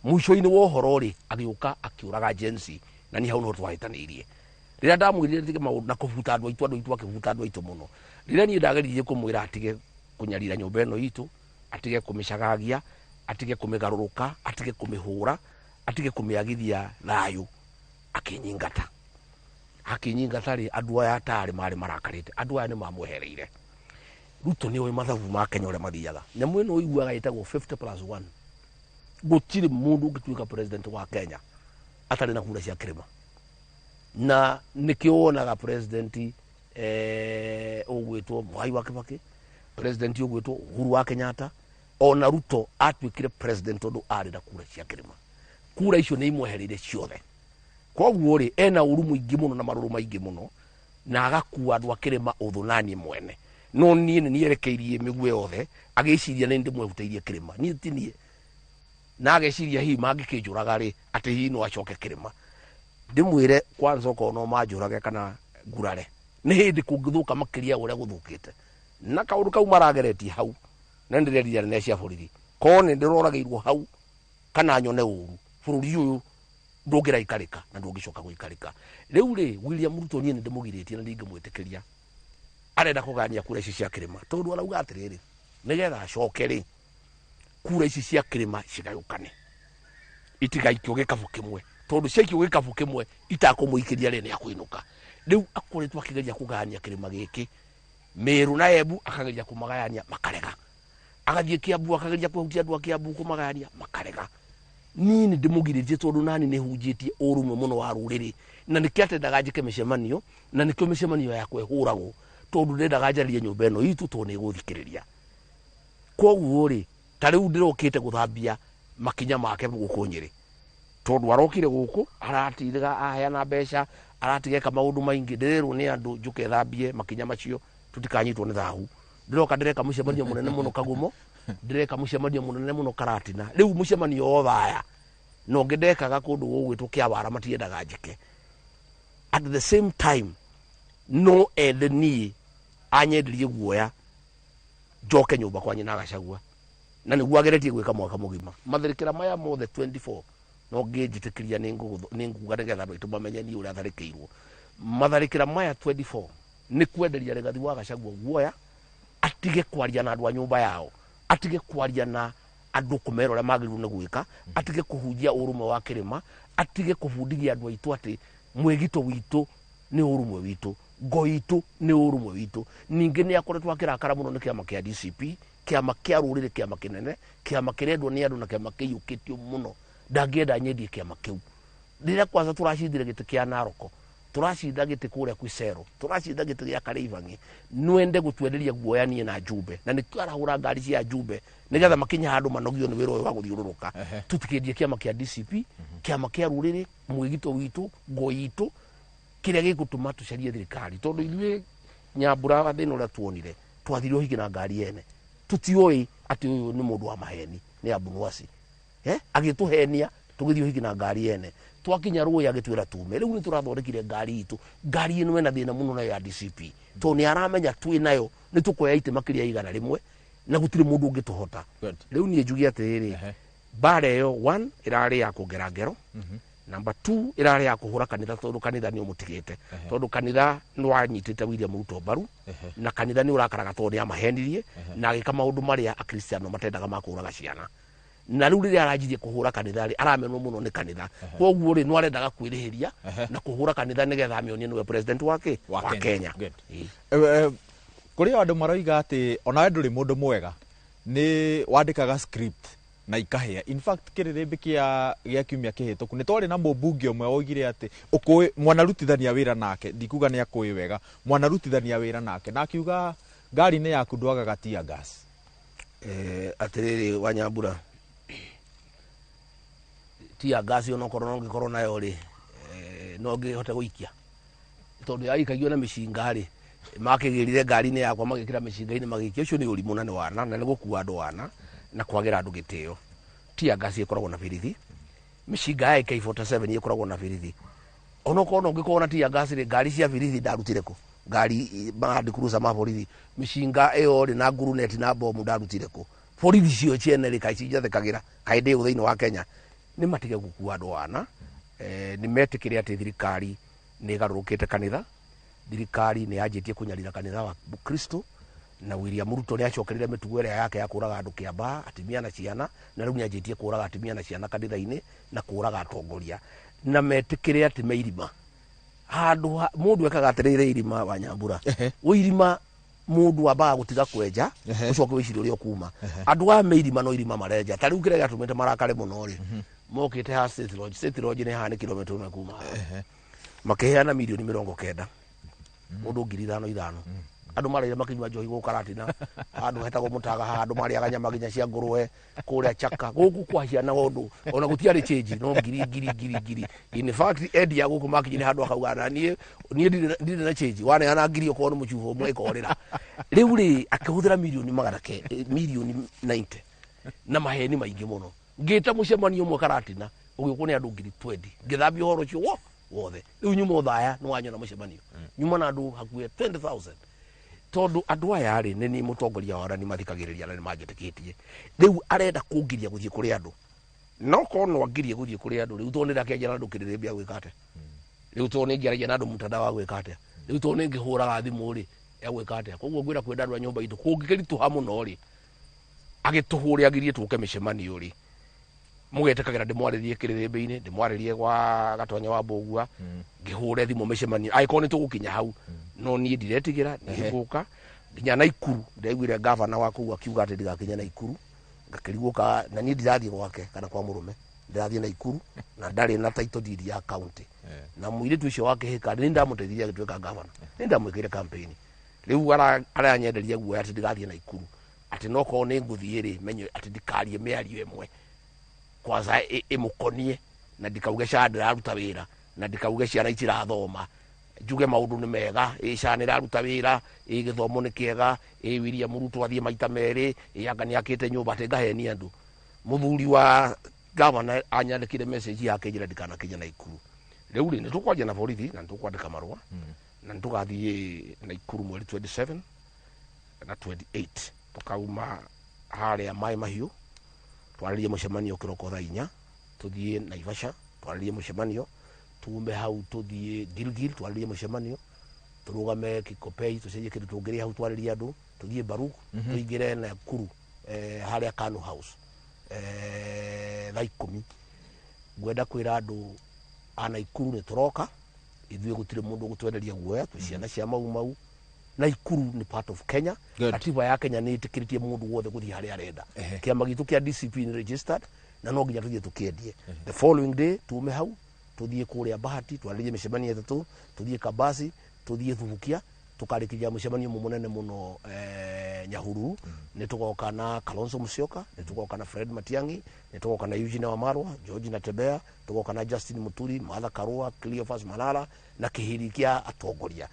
Mũico-inĩ wa ũhoro rĩ, agĩũka akĩũraga Gen Z, na niĩ hau no twahĩtanĩirie rĩrĩa ndamwĩrire tige maũndũ na kũbuta andũ aitũ. Andũ aitũ, akĩbuta andũ aitũ mũno rĩrĩa niĩ ndageririe kũmwĩra atige kũnyarira nyũmba ĩno itũ, atige kũmĩcagagia, atige kũmĩgarũrũka, atige kũmĩhũra, atige kũmĩagithia thayũ. Akĩnyingata, akĩnyingata rĩ, andũ aya atarĩ marĩ marakarĩte, andũ aya nĩ mamwehereire. Ruto nĩ oĩ mathabu ma Kenya ũrĩa mathiaga. Nyamũ ĩno ũiguaga ĩtagwo 50 plus 1. Gũtirĩ mũndũ ũngĩtuĩka president wa Kenya atarĩ na kura cia kĩrĩma, na nĩkĩo wonaga president ũgwĩtwo Mwai wa Kibaki, president ũgwĩtwo Uhuru wa Kenyatta, ona Ruto atuĩkire president tondũ arĩ na kura cia kĩrĩma. Kura icio nĩ imwehereire ciothe. Koguo rĩ, ena ũru mũingĩ mũno na marũrũ maingĩ mũno, na agakua andũ a kĩrĩma ũthũ na niĩ mwene. No niĩ nĩ nierekeirie mĩguĩ yothe, agĩciria nĩ ndĩmwehutĩirie kĩrĩma, niĩ ti niĩ, na ageciria hihi mangĩkĩnjũraga rĩ, atĩ hihi no acoke kĩrĩma. Ndĩmwĩre kwanza, okorwo no manjũrage kana ngurare, nĩ hĩndĩ kũngĩthũka makĩria ũrĩa gũthũkĩte na kaũndũ kau marageretie hau. Na nĩ ndĩrerira nene cia borithi, korwo nĩ ndĩroragĩirwo hau kana nyone ũru, bũrũri ũyũ ndũngĩraikarĩka na ndũngĩcoka gũikarĩka. Rĩu rĩ, William Ruto niĩ nĩ ndĩmũgirĩtie na ndingĩmwĩtĩkĩria. Arenda kũgania kura ici cia kĩrĩma tondũ arauga atĩrĩrĩ, nĩgetha acoke rĩ, kura ici cia kĩrĩma cigayũkane, itigaikio gĩkabũ kĩmwe, tondũ ciaikio gĩkabũ kĩmwe itakũmũikĩria rĩ, nĩ akũinũka. Rĩu akoretwo akĩgeria kũgania kĩrĩma gĩkĩ. Meru na Embu akageria kũmagayania makarega, agathiĩ Kiambu akageria kũhutia andũ a Kiambu kũmagayania makarega. Niĩ nĩ ndĩmũgirĩtie tondũ nani nĩ hunjĩtie ũrũmwe mũno wa rũrĩrĩ, na nĩkĩo atendaga njĩke mĩcemanio, na nĩkĩo mĩcemanio yakwa ĩhũragwo, tondũ ndendaga njarĩrie nyũmba ĩno itũ tondũ nĩ ĩgũthikĩrĩria. Koguo rĩ, ta rĩu ndĩrokĩte gũthambia makinya make gũkũ Nyĩrĩ, tondũ arokire gũkũ aratiga aheana mbeca, aratiga eka maũndũ maingĩ, ndĩrerwo nĩ andũ njũke thambie makinya macio tũtikanyitwo nĩ thahu. Ndĩroka ndĩreka mũcemanio mũnene mũno Kagumo, ndĩreka mũcemanio mũnene mũno Karatina. Rĩu mũcemanio wa Othaya na ũngĩ ndekaga kũndũ gũgwĩtwo Kĩawara matiendaga njĩke. At the same time no ende niĩ anyenderie guoya njoke nyũmba kwa nyina Gachagua, na nĩguo ageretie gwĩka mwaka mũgima. Matharĩkĩra maya mothe 24 no ngĩnjĩtĩkĩria nĩ nguga nĩgetha andũ aitũ mamenye niĩ ũrĩa tharĩkĩirwo. Matharĩkĩra maya 24 nĩ kwenderia Rigathi wa Gachagua guoya, atige kwaria na andũ a nyũmba yao, atige kwaria na andũ kũmera ũrĩa magĩrĩirwo nĩ gwĩka, atige kũhunjia ũrũmwe wa kĩrĩma, atige kũbundithia andũ aitũ atĩ mwĩgito witũ nĩ ũrũmwe witũ, ngo itũ nĩ ũrũmwe witũ. Ningĩ nĩ akoretwo akĩrakara mũno nĩ kĩama kĩa DCP, kĩama kĩa rũrĩrĩ, kĩama kĩnene, kĩama kĩrendwo nĩ andũ na kĩama kĩiyũkĩtio mũno. Ndangĩenda nyendie kĩama kĩu. Rĩrĩa kwanza tũracindire gĩtĩ kĩa Naroko, tũracinda gĩtĩ kũrĩa Kwisero, tũracinda gĩtĩ gĩa Karĩibang'i, nwende gũtwenderia guoya niĩ na Njumbe, na nĩkĩo arahũra ngari cia Njumbe nĩgetha makinye handũ manogio nĩ wĩra ũyũ wa gũthiũrũrũka. Tũtikendie kĩama kĩa DCP, kĩama kĩa rũrĩrĩ, mwĩgito witũ, ngo itũ, kĩrĩa gĩgũtũma tũcarie thirikari. Tondũ ithuĩ Nyambura thĩna ũrĩa tuonire, twathire ũhiki na ngari ene, tũtiũĩ atĩ ũyũ nĩ mũndũ wa maheni, nĩ Abunuasi. Agĩtũhenia tũgĩthiĩ ũhiki na ngari ene, twakinya rũĩ agĩtwĩra tume. Rĩu nĩ tũrathondekire ngari itũ, ngari ĩno ĩna thĩna mũno nayo ya DCP, tondũ nĩ aramenya twĩ nayo nĩ tũkoya itĩ makĩria 100 na gũtirĩ mũndũ ũngĩtũhota. Rĩu niĩ njuge atĩrĩrĩ, mbara ĩyo 1 ĩrarĩ ya kũngera ngero, number 2 ĩrarĩ ya kũhũra kanitha, tondũ kanitha nĩ ũmũtigĩte, tondũ kanitha nĩ wanyitĩte William Ruto mbaru, na kanitha nĩ ũrakaraga tondũ nĩ amahenirie na agĩka maũndũ marĩa akristiano matendaga ma kũũraga ciana. Na rĩu rĩrĩa aranjirie kũhũra kanitha rĩ, aramenwo mũno nĩ kanitha, koguo rĩ no arendaga kwĩrĩhĩria na kũhũra kanitha nĩgetha amĩonie nĩwe president wake wa Kenya. Kũrĩ andũ maroiga atĩ onawe ndũrĩ mũndũ mwega, nĩ wandĩkaga script na ikahĩa. In fact kĩrĩrĩmbĩ gĩa kiumia kĩhĩtũku nĩ twarĩ na mũmbunge ũmwe woigire atĩ ũkũĩ mwanarutithania wĩra nake, ndikuga nĩ akũĩ wega, mwanarutithania wĩra nake, na akiuga ngari-inĩ yaku ndwagaga tear gas. Atĩrĩrĩ wa Nyambura, tear gas onokorwo no ngĩkorwo nayo rĩ, no ngĩhote gũikia, tondũ yaikagio na mĩcinga rĩ, makĩgĩrire ngari-inĩ yakwa magĩkĩra mĩcinga-inĩ magĩikia. Ũcio nĩ ũrimũ na nĩ wana, na nĩ gũkua andũ wana na kwagĩra andũ gĩtĩo. Tear gas ĩkoragwo na birithi, mĩcinga ya AK47 ĩkoragwo na birithi. Onokorwo no ngĩkorwo na tear gas rĩ, ngari cia birithi ndarutire kũ? Ngari ma Land Cruiser ma borithi, mĩcinga ĩyo rĩ na nguruneti na bomu ndarutire kũ? Borithi cio ciene rĩ, kaĩ cinjathĩkagĩra? Kaĩ ndĩ thĩinĩ wa Kenya? Nĩ matige gũkua andũ wana, nĩ metĩkĩre atĩ thirikari nĩ ĩgarũrũkĩte kanitha, thirikari nĩ yanjĩtie kũnyarira kanitha wa Kristo, na William Ruto nĩ acokerire mĩtugo ĩrĩa yake ya kũraga andũ Kĩambaa, atumia na ciana, na rĩu nĩ anjĩtie kũraga atumia na ciana kanitha-inĩ na kũraga atongoria, na metĩkĩre atĩ me irima. Handũ mũndũ ekaga atĩrĩrĩ irima wa Nyambura, irima mũndũ ambaga gũtiga kwenja, ũcoke wĩcirie ũrĩa ũkuma. Andũ aya me irima no irima marenja. Ta rĩu kĩrĩa gĩatũmĩte marakare mũno rĩ, mokĩte ha State Lodge. State Lodge nĩ haha nĩ kilomita 1 kuma haha. Makĩheana mirioni 90, mũndũ 5,000 5,000. Andũ marĩire makĩnyua njohi gũkũ Karatina, handũ hetagwo Mũtaga, handũ marĩaga nyama nginya cia ngũrwe kũrĩa Chaka, gũkũ kwahiana ũndũ ona gũtiarĩ change, no ngiri ngiri ngiri ngiri. In fact endia gũkũ makinyire handũ akauga na niĩ ndirĩ na change, waneana ngiri okorwo nĩ mũcuba ũmwe ĩkorĩra. Rĩu rĩ akĩhũthĩra mirioni magana ke, mirioni 90 na maheni maingĩ mũno. Ngĩta mũcemanio ũmwe Karatina ũgĩũkwo nĩ andũ ngiri 20, ngĩthambia ũhoro ũcio wothe. Rĩu nyuma Othaya nĩ wanyona mũcemanio, nyuma na andũ hakuhĩ 20,000, tondũ andũ aya rĩ nĩ niĩ mũtongoria wao na nĩ mathikagĩrĩria na nĩ manjĩtĩkĩtie. Rĩu arenda kũngiria gũthiĩ kũrĩ andũ, no korwo no angirie gũthiĩ kũrĩ andũ rĩu, tondũ nĩ ndakĩanjia na andũ kĩrĩrĩmbĩ ya gwĩka atĩa? Rĩu tondũ nĩ ngĩaragia na andũ mtandao wa gwĩka atĩa? Rĩu tondũ nĩ ngĩhũraga thimũ rĩ, ya gwĩka atĩa? Koguo ngwĩra kwenda andũ a nyũmba itũ kũngĩkĩritũha mũno rĩ, agĩtũhũre agirie tũke mĩcemanio rĩ, mũgetĩkagĩra ndĩmwarĩrie kĩrĩrĩmbĩ-inĩ, ndĩmwarĩrie gwa Gatonya wa Mbũgua, ngĩhũre thimũ mĩcemanio angĩkorwo nĩ tũgũkinya hau. No niĩ ndiretigĩra, niĩ ngũka. Nginya Naikuru ndaiguire gavana wa kũu akiuga atĩ ndigakinye Naikuru, ngakĩrigwo ka na niĩ ndirathiĩ gwake kana kwa mũrũme, ndirathiĩ Naikuru na ndarĩ na title deed ya county. Na mũirĩtu ũcio wa Kĩhĩka nĩ ndamũteithirie agĩtuĩka gavana, nĩ ndamwĩkĩire campaign. Rĩu aranyenderia guoya atĩ ndigathiĩ Naikuru, atĩ no korwo nĩ ngũthiĩ rĩ menye atĩ ndikarie mĩario ĩmwe kwanza ĩmũkonie, na ndikauge SHA ndĩraruta wĩra, na ndikauge ciana itirathoma, njuge maũndũ nĩ mega, ĩ SHA nĩ ĩraruta wĩra, ĩ gĩthomo nĩ kĩega, ĩ William Ruto athiĩ maita merĩ, ĩ anga nĩ akĩte nyũmba, atĩ ngahenia andũ. Mũthuri wa gavana anyandĩkire message yake njĩra ndikanakinye Naikuru. Rĩu rĩ nĩ tũkwaria na borithi na nĩ tũkwandĩka marũa na nĩ tũgathiĩ Naikuru mweri 27 na 28, tũkauma harĩa Maĩ Mahiũ twarĩrie mũcemanio kĩroko thaa 4, tũthiĩ Naivasha twarĩrie mũcemanio, tume hau tũthiĩ Gilgil twarĩrie mũcemanio, tũrũgame Kikopey tũcenjie kĩndũ tũngĩrĩa hau twarĩrie andũ, tũthiĩ Baruk, tũingĩre Nakuru harĩa Kanu House thaa 10. Ngwenda kwĩra andũ a Naikuru nĩ tũroka, ithuĩ gũtirĩ mũndũ ũgũtwenderia guoya, twĩ ciana cia Mau Mau. Naikuru nĩ part of Kenya. Katiba ya Kenya nĩ ĩtĩkĩrĩtie mũndũ wothe gũthiĩ harĩa arenda. Kĩama gitũ kĩa DCP nĩ registered na no nginya tũthiĩ tũkĩendie. The following day tume hau tũthiĩ kũrĩa Bahati twarĩrie mĩcemanio 3, tũthiĩ Kabasi, tũthiĩ Thubukia, tũkarĩkĩria mũcemanio ũmwe mũnene mũno Nyahururu. Nĩ tũgoka na Kalonzo Musyoka, nĩ tũgoka na Fred Matiang'i, nĩ tũgoka na Eugene Wamalwa, George Natembeya, tũgoka na Justin Muturi, Martha Karua, Cleophas Malala na kĩhĩri kĩa atongoria.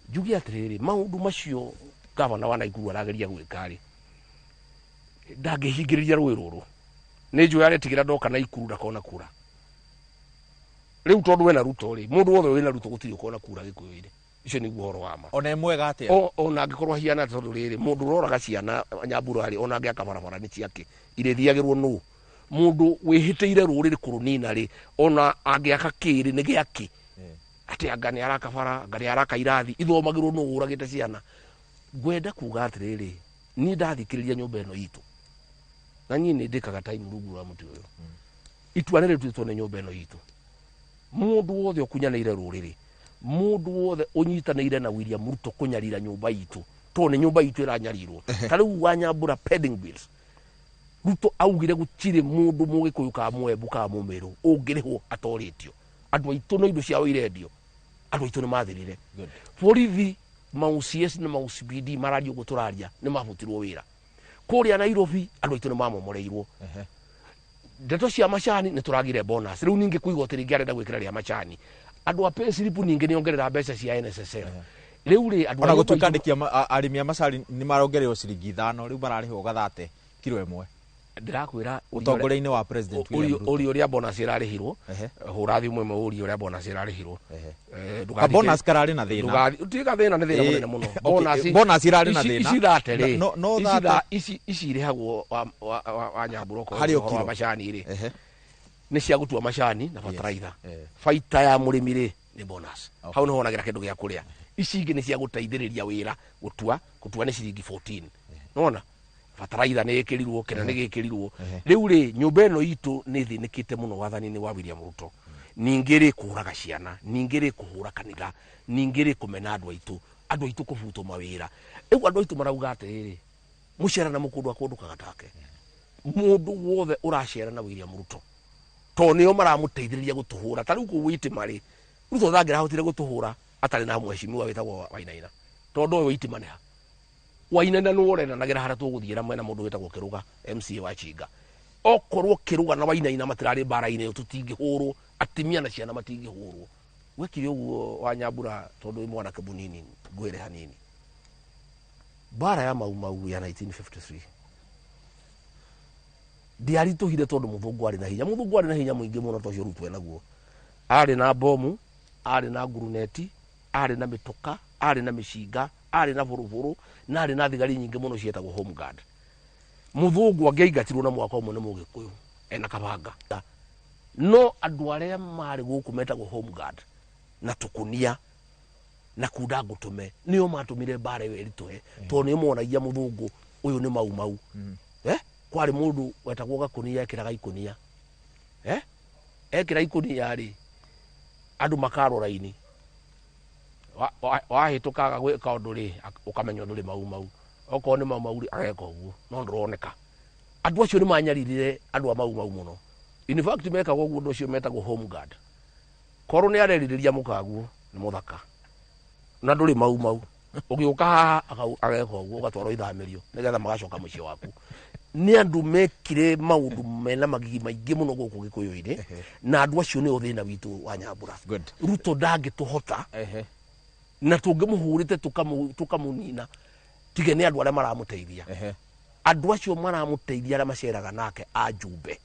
Njuge atĩrĩrĩ, maũndũ macio gavana wa Naikuru arageria gwĩka rĩ, ndangĩhingĩrĩria rũĩ rũrũ. Nĩ njũĩ aretigĩra ndoka Naikuru ndakona kura. Rĩu tondũ wena Ruto rĩ, mũndũ wothe wĩna Ruto gũtirĩ ũkona kura Gĩkũyũ-inĩ. Icio nĩguo ũhoro wa ma. Ona ĩmwega atĩa? Ona angĩkorwo hiana tondũ rĩrĩ, mũndũ ũroraga ciana Nyambura rĩ, ona angĩaka barabara nĩ ciake, irĩthiagĩrwo nũ? Mũndũ wĩhĩtĩire rũrĩrĩ kũrũnina rĩ, ona angĩaka kĩrĩ nĩ gĩake. Atĩ anga nĩ araka bara, anga nĩ araka irathi, ithomagĩrwo nũ ũragĩte ciana. Ngwenda kuga atĩrĩrĩ, niĩ ndathikĩrĩria nyũmba ĩno itũ, na niĩ nĩ ndĩkaga time rungu rwa mũtĩ ũyũ. Itua nĩ rĩtuĩtwo nĩ nyũmba ĩno itũ. Mũndũ wothe ũkunyanĩire rũrĩrĩ, mũndũ wothe ũnyitanĩire na William Ruto kũnyarira nyũmba itũ, tondũ nĩ nyũmba itũ ĩranyarirwo. Ta rĩu wa Nyambura pending bills, Ruto augire gũtirĩ mũndũ mũgĩkũyũ kana mũembu kana mũmĩrũ ũngĩrĩhwo atorĩtio. Andũ aitũ no indo ciao irendio, andũ aitũ nĩ mathirire. Borithi mau CS na mau CBD mararia ũguo tũraria nĩ mabutirwo wĩra. Kũrĩa Nairobi andũ aitũ nĩ mamomoreirwo. Ndeto cia macani nĩ tũragire bonus. Rĩu ningĩ kwĩ igoti rĩngĩ arenda gwĩkĩra rĩa macani. Andũ a pay slip ningĩ nĩ ongerera mbeca cia NSSF. Rĩu rĩ andũ ona gũtuĩka andĩki arĩmi a macani nĩ marongererwo ciringi 5, rĩu mararĩhwo gathate kiro ĩmwe. Ndĩrakwĩra ũtongoria-inĩ wa President William Ruto. Ũria ũrĩa bonus ĩrarĩhirwo, hũra thimũ ĩmwe ũrie ũrĩa bonus ĩrarĩhirwo. Ka bonus kararĩ na thĩna. Tiga thĩna, nĩ thĩna mũnene mũno. Bonus irarĩ na thĩna. Ici thate rĩ, ici irĩhagwo wa Nyambura okorwo Harĩ o ũhoro wa kiro. macani rĩ. Nĩ cia gũtua macani na bataraitha. Baita ya mũrĩmi rĩ nĩ bonus. Hau nĩho wonagĩra kĩndũ gĩa kũrĩa. Ici ingĩ nĩ cia gũteithĩrĩria wĩra gũtua, gũtua nĩ ciringi 14. Nĩwona? Bataraitha nĩ ĩkĩrirwo, kĩna nĩ gĩkĩrirwo. Rĩu rĩ nyũmba ĩno itũ nĩ ĩthĩnĩkĩte mũno wathani-inĩ wa William Ruto. Ningĩ rĩ kũũraga ciana, ningĩ rĩ kũhũra kanitha, ningĩ rĩ kũmena andũ aitũ, andũ aitũ kũbutwo mawĩra. Rĩu andũ aitũ marauga atĩrĩrĩ, mũcera na mũkũndũ akũndũkaga take. Mũndũ wothe ũracera na William Ruto, tondũ nĩo maramũteithĩrĩria gũtũhũra. Ta rĩu kũu Witima rĩ, Ruto ndangĩrahotire gũtũhũra atarĩ na mheshimiwa wĩtagwo Wainaina, tondũ ũyũ Witima nĩ ha? Wainaina nĩwe ũrendanagĩra harĩa tũgũthiĩra mwena mũndũ wĩtagwo Kĩrũga, MCA wa Chinga. Okorwo Kĩrũga na Wainaina matirarĩ mbara-inĩ ĩyo, tũtingĩhũrwo, atimia na ciana matingĩhũrwo. Gwekire ũguo wa Nyambura tondũ wĩ mwanake mũnini, ngwĩre hanini. Mbara ya Mau Mau ya 1953 ndiaritũhire tondũ mũthũngũ arĩ na hinya. Mũthũngũ arĩ na hinya mũingĩ mũno ta ũcio Ruto enaguo. Arĩ na bomu, arĩ na nguruneti, arĩ na mĩtoka, arĩ na mĩcinga, arĩ na bũrũbũrũ, na arĩ na thigari nyingĩ mũno cietagwo home guard. Mũthũngũ angĩaingatirwo na mwaka ũmwe nĩ mũgĩkũyũ ena kabanga. No andũ arĩa marĩ gũkũ metagwo home guard na tũkũnia na kunda ngũtũme nĩo matũmire mbara ĩyo ĩritũhe, tondũ nĩo monagia mũthũngũ ũyũ nĩ Mau Mau. Kwarĩ mũndũ wetagwo Gakũnia ekĩraga ikũnia. Ekĩra ikũnia rĩ, andũ makarora ini. Wahĩtũkaga gwĩka ũndũ rĩ, ũkamenya ũndũ rĩ Mau Mau. Okorwo nĩ Mau Mau rĩ, ageka ũguo, no ndũroneka. Andũ acio nĩ manyaririre andũ a Mau Mau mũno. In fact mekaga ũguo ũndũ ũcio metagwo home guard. Korwo nĩ arerirĩria mũkaguo nĩ mũthaka na ndũrĩ Mau Mau, ũgĩũka haha ageka ũguo, ũgatwarwo ithamĩrio nĩgetha magacoka mũciĩ waku. Nĩ andũ mekire maũndũ mena magigi maingĩ mũno gũkũ Gĩkũyũ-inĩ, na andũ acio nĩo thĩna witũ wa Nyambura. Ruto ndangĩtũhota, na tũngĩmũhũrĩte tũkamũnina, tige nĩ andũ arĩa maramũteithia. Andũ acio maramũteithia arĩa maceraga nake a Njumbe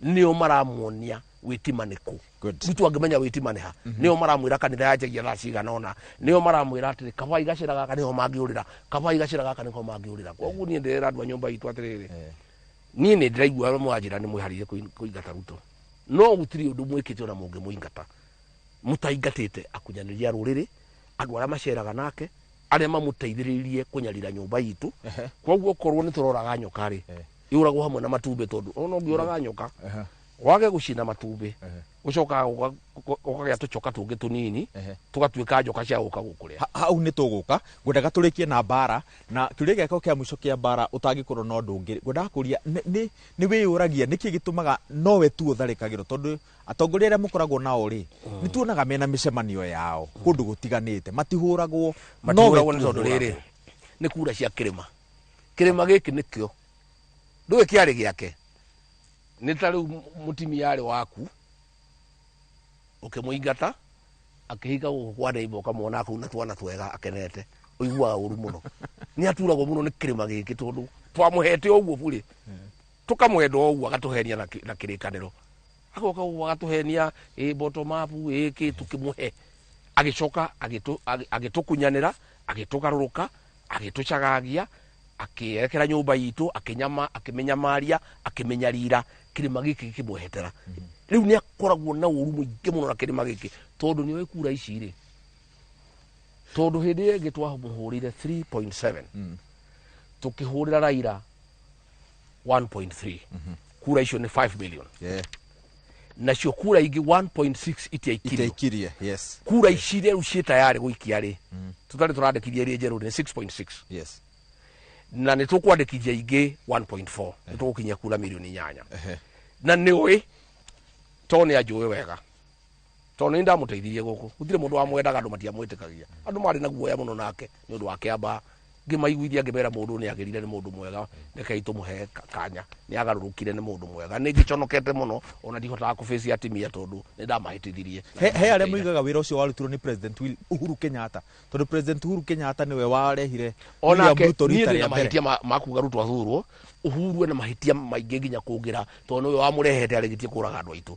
nĩo maramuonia wĩtima nĩ kũ. Ruto angĩmenya wĩtima nĩ ha, nĩo maramwĩra kanitha yanjagia thaa cigana ũna, nĩo maramwĩra atĩrĩ kabai gacĩra gaka nĩho mangĩũrĩra, kabai gacĩra gaka nĩho mangĩũrĩra. Koguo niĩ ndĩrera andũ a nyũmba itũ atĩrĩrĩ, niĩ nĩ ndĩraigua mwanjĩra nĩ mwĩharĩirie kũingata Ruto, no gũtirĩ ũndũ mwĩkĩte ona mũngĩmũingata. Mũtaingatĩte akunyanĩri a rũrĩrĩ, andũ arĩa maceraga nake, arĩa mamũteithĩrĩirie kũnyarira nyũmba itũ. Koguo okorwo nĩ tũroraga nyoka rĩ, yũragwo hamwe na matumbĩ, tondũ ona ũngĩũraga nyoka wage gũcina matumbĩ, ũcokaga ũkagĩa tũcoka tũngĩ tũnini, tũgatuĩka njoka cia gũka gũkũrĩa. Hau nĩ tũgũka, ngwendaga tũrĩkie na mbara, na kĩũria gĩakwa kĩa mũico kĩa mbara ũtangĩkorwo na ũndũ ũngĩ, ngwendaga kũria nĩ wĩyũragia nĩkĩ gĩtũmaga nowe tu ũtharĩkagĩrwo, tondũ atongoria arĩa mũkoragwo nao rĩ, nĩ tuonaga mena mĩcemanio yao kũndũ gũtiganĩte, matihũragwo, matihũragwo nĩ tondũ rĩrĩ nĩ kura cia kĩrĩma. Kĩrĩma gĩkĩ nĩkĩo ndũĩ kĩarĩ gĩake, nĩ ta rĩu mũtimia arĩ waku ũkĩmũingata akĩhinga gũkũ kwa neighbor, ũkamwona kũu na twana twega akenete, ũiguaga ũru mũno. Nĩ aturagwo mũno nĩ kĩrĩma gĩkĩ, tondũ twamũhete ũguo burĩ, tũkamwenda ũguo, agatũhenia na kĩrĩkanĩro, agoka ũguo agatũhenia ĩ bottom up ĩ kĩ, tũkĩmũhe, agĩcoka agĩtũkunyanĩra, agĩtũgarũrũka, agĩtũcagagia, akĩerekera nyũmba itũ, akĩnyama, akĩmĩnyamaria, akĩmĩnyarira. Kĩrĩma gĩkĩ gĩkĩmwehetera. Rĩu nĩ akoragwo na ũru mũingĩ mũno na kĩrĩma gĩkĩ, tondũ nĩoĩ kura ici rĩ, tondũ hĩndĩ ĩyo ĩngĩ twamũhũrire 3.7, tũkĩhũrĩra Raila 1.3, kura icio nĩ 5 million, nacio kura ingĩ 1.6 itiaikirio. Itaikirie, yes. Kura ici rĩu ciĩ tayarĩ gũikia rĩ, tũtarĩ tũrandĩkithia iria njerũ, nĩ 6.6. Na nĩ tũkwandĩkithia ingĩ 1.4, nĩ tũgũkinyia kura mirioni 8. Na nĩ ũĩ tondũ nĩ anjũĩ wega, tondũ nĩ ndamũteithirie gũkũ, gũtirĩ mũndũ wamwendaga, andũ matiamwĩtĩkagia, andũ marĩ na guoya mũno nake nĩ ũndũ wa kĩamba. Ngĩmaiguithia, ngĩmera mũndũ nĩ agĩrire, nĩ mũndũ mwega, rekei tũmũhe kanya, nĩ agarũrũkire, nĩ mũndũ mwega. Nĩ ngĩconokete mũno, ona ndihotaga kũbĩcia atimia tondũ nĩ ndamahĩtithirie. He arĩa moigaga wĩra ũcio warutirwo nĩ President Uhuru Kenyatta, tondũ President Uhuru Kenyatta nĩwe warehire William onake Ruto niĩ rita ndĩna rĩa mbere. Mahĩtia ma kuga Ruto athurwo. Uhuru ena mahĩtia maingĩ nginya kũngĩra, tondũ nĩwe wamũrehete arĩgĩtie kũraga andũ aitũ,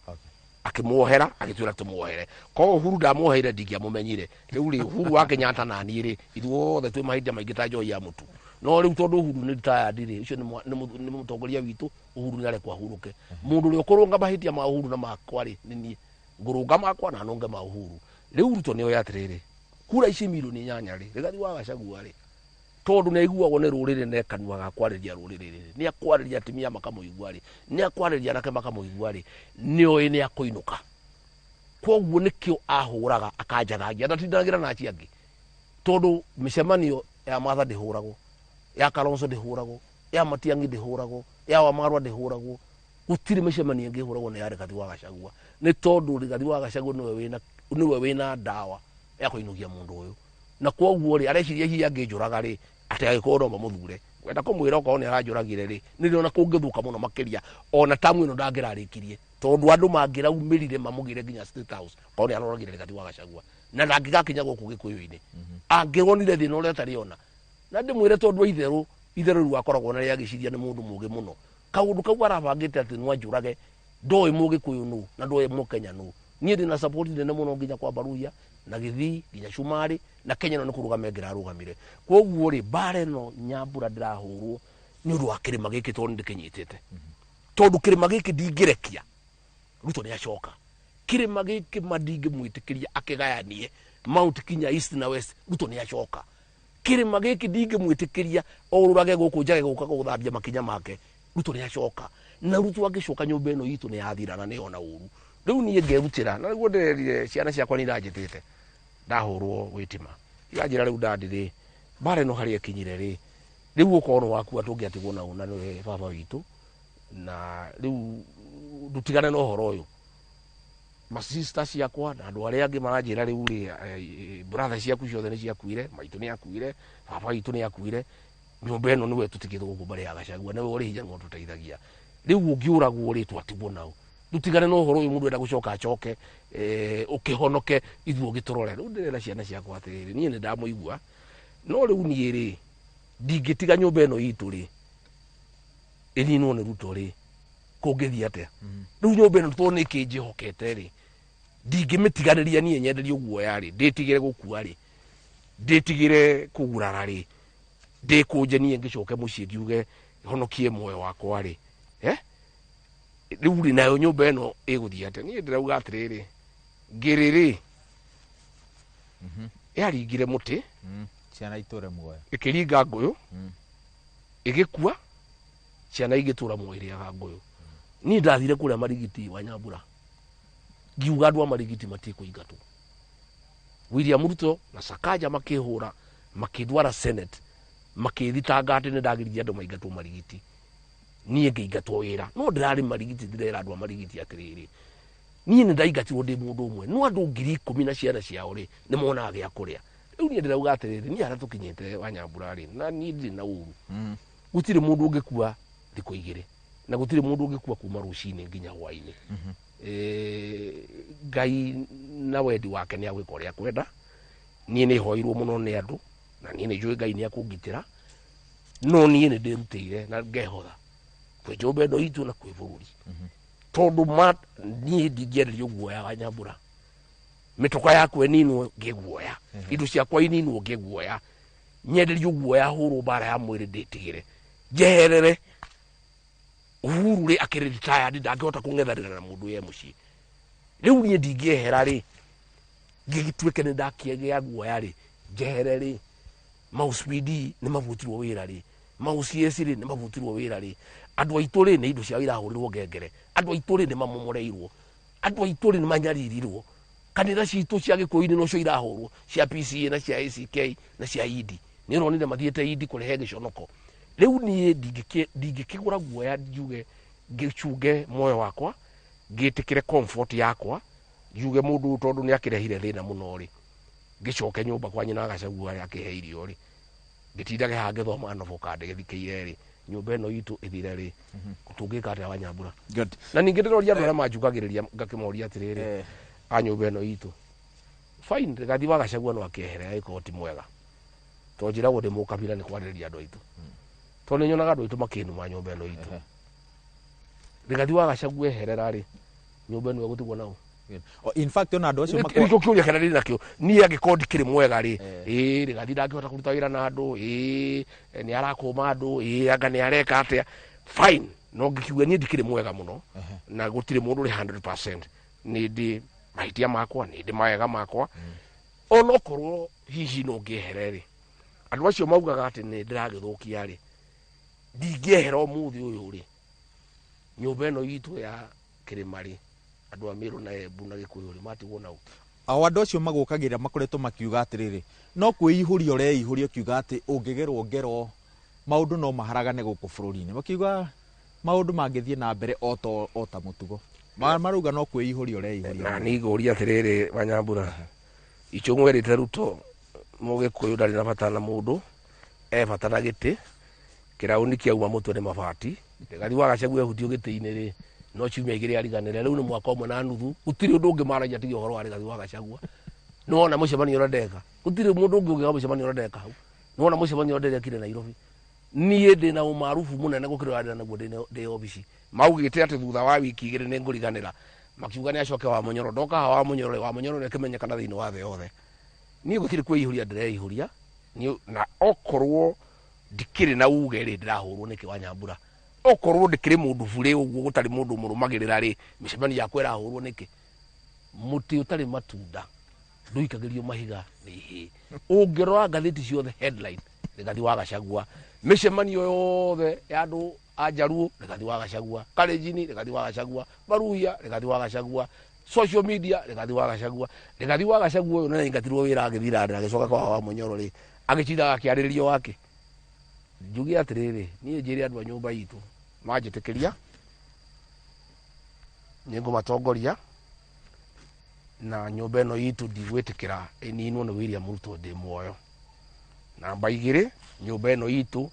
akĩmuohera, agĩtwĩra tũmuohere. Koguo Uhuru ndamuoheire, ndingĩamũmenyire. Rĩu rĩ, Uhuru wa Kenyatta na niĩ rĩ, ithuothe twĩ mahĩtia maingĩ ta njohi ya mũtu. No rĩu tondũ Uhuru nĩ retired rĩ, ũcio nĩ mũtongoria witũ. Uhuru nĩ arekwo ahurũke. Mũndũ ũrĩa ũkũrũnga mahĩtia ma Uhuru na makwa rĩ, nĩ niĩ ngũrũnga makwa na nũnge ma Uhuru. Rĩu Ruto nĩ oĩ atĩrĩrĩ, kura ici mirioni 8 rĩ, Rigathi wa Gachagua rĩ, tondũ nĩ aiguagwo nĩ rũrĩrĩ, na kanua ga kwarĩria rũrĩrĩ rĩ, nĩ akwarĩria atumia makamũigua rĩ, nĩ akwarĩria anake makamũigua rĩ, nĩ oĩ nĩ akũinũka. Koguo nĩkĩo ahũraga akanjathangia, ndatindanagĩra na acio angĩ, tondũ mĩcemanio ya Martha ndĩhũragwo, ya Kalonzo ndĩhũragwo, ya Matiang'i ndĩhũragwo, ya Wamarwa ndĩhũragwo, gũtirĩ mĩcemanio ĩngĩ ĩhũragwo nĩ ya Rigathi wa Gachagua, nĩ tondũ Rigathi wa Gachagua nĩwe wĩna ndawa ya kũinũkia mũndũ ũyũ. Na koguo rĩ, areciria hihi angĩnjũraga rĩ, atĩ agĩkorwo no mamũthure. Wenda kũmwĩra okorwo nĩ aranjũragire rĩ, nĩ ndĩrona kũngĩthũka mũno makĩria, ona tamu ĩno ndangĩrarĩkirie, tondũ andũ mangĩraumĩrire mamũgĩre nginya State House, korwo nĩ aroragire Rigathi wa Gachagua, na ndangĩgakinya gũkũ Gĩkũyũ-inĩ, angĩronire thĩna ũrĩa atarĩ ona. Na ndĩmwĩre, tondũ itherũ itherũ rĩu akoragwo na rĩagĩciria nĩ mũndũ mũgĩ mũno, kaũndũ kau arabangĩte atĩ no anjũrage, ndoĩ Mũgĩkũyũ nũ na ndoĩ Mũkenya nũ. Niĩ ndĩna support nene mũno nginya kwa Baruya na Gĩthii nginya Cumarĩ na Kenya ĩno nĩ kũrũgama ĩngĩrarũgamire. Koguo rĩ, mbara ĩno Nyambura ndĩrahũrwo nĩ ũndũ wa kĩrĩma gĩkĩ, tondũ nĩ ndĩkĩnyitĩte, tondũ kĩrĩma gĩkĩ ndingĩrekia. Ruto nĩ acoka kĩrĩma gĩkĩ, ma ndingĩmwĩtĩkĩria akĩgayanie Mount Kenya East na West. Ruto nĩ acoka kĩrĩma gĩkĩ, ndingĩmwĩtĩkĩria orũrage gũkũ njage gũka gũthambia makinya make. Ruto nĩ acoka, na Ruto angĩcoka nyũmba ĩno itũ nĩ yathira na nĩ yona ũru. Rĩu niĩ ngerutĩra, na nĩguo ndĩrerire ciana ciakwa, nĩ iranjĩtĩte ndahũrwo gwĩtima, iranjĩra rĩu ndandi rĩ, mbara ĩno harĩa ĩkinyire rĩ. Rĩu okorwo nĩ wakua tũngĩatigwo na ũna nĩwe baba witũ, na rĩu ndutigane na ũhoro ũyũ. Masista ciakwa na andũ arĩa angĩ maranjĩra rĩu rĩ, brother ciaku ciothe nĩ ciakuire, maitũ nĩ akuire, baba witũ nĩ akuire, nyũmba ĩno nĩwe tũtigĩtwo gũkũ mbere ya Gachagua, nĩwe ũrĩ hinya nĩwe ũtũteithagia. Rĩu ũngĩũragwo rĩ, twatigwo nao. Ndutigane na ũhoro ũyũ, mũndũ enda gũcoka acoke, ũkĩhonoke ithuĩ ũgĩtũrore. Rĩu ndĩrera ciana ciakwa atĩrĩrĩ, niĩ nĩ ndamũigua, no rĩu niĩ rĩ, ndingĩtiga nyũmba ĩno itũ rĩ, ĩninwo nĩ Ruto rĩ, kũngĩthiĩ atĩa? Rĩu nyũmba ĩno tondũ nĩ kĩnjĩhokete rĩ, ndingĩmĩtiganĩria niĩ nyenderio guoya rĩ, ndĩtigĩre gũkua rĩ, ndĩtigĩre kũgurara rĩ, ndĩkũnje niĩ ngĩcoke mũciĩ ngiuge honokie muoyo wakwa rĩ, Rĩu rĩ, nayo nyũmba ĩno ĩgũthiĩ atĩa? Niĩ ndĩrauga atĩrĩrĩ, ngĩrĩ rĩ, yaringire mũtĩ, Ciana itũre muoyo, ĩkĩringa ngũyũ, ĩgĩkua, ciana igĩtũra muoyo irĩaga ngũyũ. Niĩ ndathire kũrĩa Marigiti wa Nyambura, ngiuga andũ a Marigiti matikũingatwo. William Ruto na Sakaja makĩhũra, makĩndwara Senate, makĩthitanga atĩ nĩ ndagiririe andũ maingatwo Marigiti. Niĩ ngĩingatwo wĩra, no ndĩrarĩ Marigiti, ndĩrera andũ a Marigiti atĩrĩrĩ, niĩ nĩ ndaingatirwo ndĩ mũndũ ũmwe, no andũ 10,000 na ciana ciao rĩ, nĩ monaga gĩa kũrĩa. Rĩu niĩ ndĩrauga atĩrĩrĩ, niĩ harĩa tũkinyĩte wa Nyambura rĩ, na niĩ ndirĩ na ũru. Gũtirĩ mũndũ ũngĩkua thikũ igĩrĩ, na gũtirĩ mũndũ ũngĩkua kuma rũcinĩ nginya hwainĩ. Ngai na wendi wake nĩ agwĩka ũrĩa akwenda. Niĩ nĩ hoirwo mũno nĩ andũ, na niĩ nĩ njũĩ Ngai nĩ akũngitĩra, no niĩ nĩ ndĩrutĩire na ngehotha kwĩ nyũmba ĩno itũ na kwĩ bũrũri. Tondũ ma niĩ ndingĩenderio guoya wa Nyambura, mĩtoka yakwa ĩninwo ngĩguoya, indo ciakwa ininwo ngĩguoya, nyenderio guoya hũrwo mbara ya mwĩrĩ ndĩtigĩre, njeherere. Uhuru rĩ akĩrĩ retired, ndangĩhota kũng'ethanĩra na mũndũ ye mũciĩ. Rĩu niĩ ndingĩehera rĩ, ngĩgĩtuĩke nĩ ndakĩgĩa guoya rĩ, njehere rĩ, maũspidi nĩ mabutirwo wĩra rĩ, maũcs rĩ nĩ mabutirwo wĩra rĩ, andũ aitũ rĩ nĩ indo ciao irahũrĩrwo ngengere, andũ aitũ rĩ nĩ mamomoreirwo, andũ aitũ rĩ nĩ manyaririrwo, kanitha citũ cia Gĩkũyũ-inĩ nocio irahũrwo, cia PCA na cia ACK na cia ED. Nĩ ũronire mathiĩte ED kũrehe gĩconoko. Rĩu niĩ ndingĩkĩgũra guoya njuge ngĩcunge muoyo wakwa, ngĩtĩkĩre comfort yakwa, njuge mũndũ ũyũ tondũ nĩ akĩrehire thĩna mũno rĩ, ngĩcoke nyũmba kwa nyina Gachagua rĩ, akĩhe irio rĩ, ngĩtindage haha ngĩthoma novel kana ndĩgĩthikĩire rĩ, nyũmba ĩno itũ ĩthire rĩ, tũngĩka atĩa wa Nyambura? Good. Na ningĩ ndĩroria andũ arĩa manjugagĩrĩria ngakĩmoria atĩrĩrĩ, a nyũmba ĩno itũ, fine, Rigathi wa Gachagua no akĩehere angĩkorwo ti mwega, tondũ njĩragwo ndĩ mũkabira nĩ kwarĩrĩria andũ aitũ, tondũ nĩ nyonaga andũ aitũ makĩnuma nyũmba ĩno itũ. Rigathi wa Gachagua eherera rĩ, nyũmba ĩno ĩgũtigwo nao. In fact, ona andũ acio nĩkĩo kĩũria kĩrĩa ndĩ nakĩo niĩ, angĩkorwo ndikĩrĩ mwega rĩ, ĩĩ Rigathi ndangĩhota kũruta wĩra na andũ, ĩĩ nĩ arakũma andũ, ĩĩ anga nĩ areka atĩa, fine, no ngĩkiuga niĩ ndikĩrĩ mwega mũno, na gũtirĩ mũndũ ũrĩ 100%, nĩ ndĩ mahĩtia makwa, nĩ ndĩ mawega makwa, onokorwo hihi no ngĩehere rĩ, andũ acio maugaga atĩ nĩ ndĩragĩthũkia rĩ, ndingĩehera ũmũthĩ ũyũ rĩ, nyũmba ĩno itũ ya kĩrĩma rĩ, andũ a Meru na Embu na Gĩkũyũ rĩ, matigwo nao. O andũ acio magũkagĩra makoretwo makiuga atĩrĩrĩ, no kwĩihũria ũreihũria ũkiuga atĩ ũngĩgerwo ngero maũndũ no maharagane gũkũ bũrũri-inĩ, makiuga maũndũ mangĩthiĩ na mbere o ta mũtugo marauga no kwĩihũria ũreihũria. Na niĩ ngũria atĩrĩrĩ, Wanyambura, Ichung'wa erĩte Ruto Mũgĩkũyũ ndarĩ na bata na mũndũ, e bata na gĩtĩ, kĩraũni kĩauma mũtwe nĩ mabati. Rigathi wa Gachagua ehutio gĩtĩ-inĩ rĩ, no ciumia igĩrĩ ariganĩre. Rĩu nĩ mwaka ũmwe na nuthu, gũtirĩ ũndũ ũngĩ maragia tiga ũhoro wa Rigathi wa Gachagua. Nĩ wona mũcemanio ũrĩa ndeka, gũtirĩ mũndũ ũngĩ ũngĩka mũcemanio ũrĩa ndeka hau. Nĩ wona mũcemanio ũrĩa ndĩrekire Nairobi. Niĩ ndĩna ũmarubu mũnene gũkĩra ũrĩa ndĩna naguo ndĩ obici. Maugĩte atĩ thutha wa wiki igĩrĩ nĩ ngũriganĩra, makiuga nĩ acoke wa Mũnyoro. Ndoka haha wa Mũnyoro rĩ, wa Mũnyoro nĩ akĩmenyekana thĩinĩ wa thĩ yothe. Niĩ gũtirĩ kwĩihũria ndĩreihũria, na okorwo ndikĩrĩ na uge rĩ, ndĩrahũrwo nĩkĩ wa Nyambura? Okorwo ndikĩrĩ mũndũ burĩ ũguo gũtarĩ mũndũ mũrũmagĩrĩra rĩ, mĩcemanio yakwa ĩrahũrwo nĩkĩ? Mũtĩ ũtarĩ matunda ndũikagĩrio mahiga nĩ ihĩĩ. Ũngĩrora ngathĩti ciothe headline, Rigathi wa Gachagua, mĩcemanio yothe ya andũ a Njaruo, Rigathi wa Gachagua, Kalenjin, Rigathi wa Gachagua, Baruya, Rigathi wa Gachagua, social media, Rigathi wa Gachagua. Rigathi wa Gachagua ũyũ nĩ aingatirwo wĩra agĩthira agĩcoka kwa wa Mũnyoro rĩ, agĩcindaga akĩarĩrĩrio wake. Njuge atĩrĩrĩ, niĩ njĩre andũ a nyũmba itũ manjĩtĩkĩria nĩ ngũmatongoria na nyũmba ĩno itũ ndigwĩtĩkĩra ĩninwo nĩ William Ruto ndĩ muoyo. Namba 2, nyũmba ĩno itũ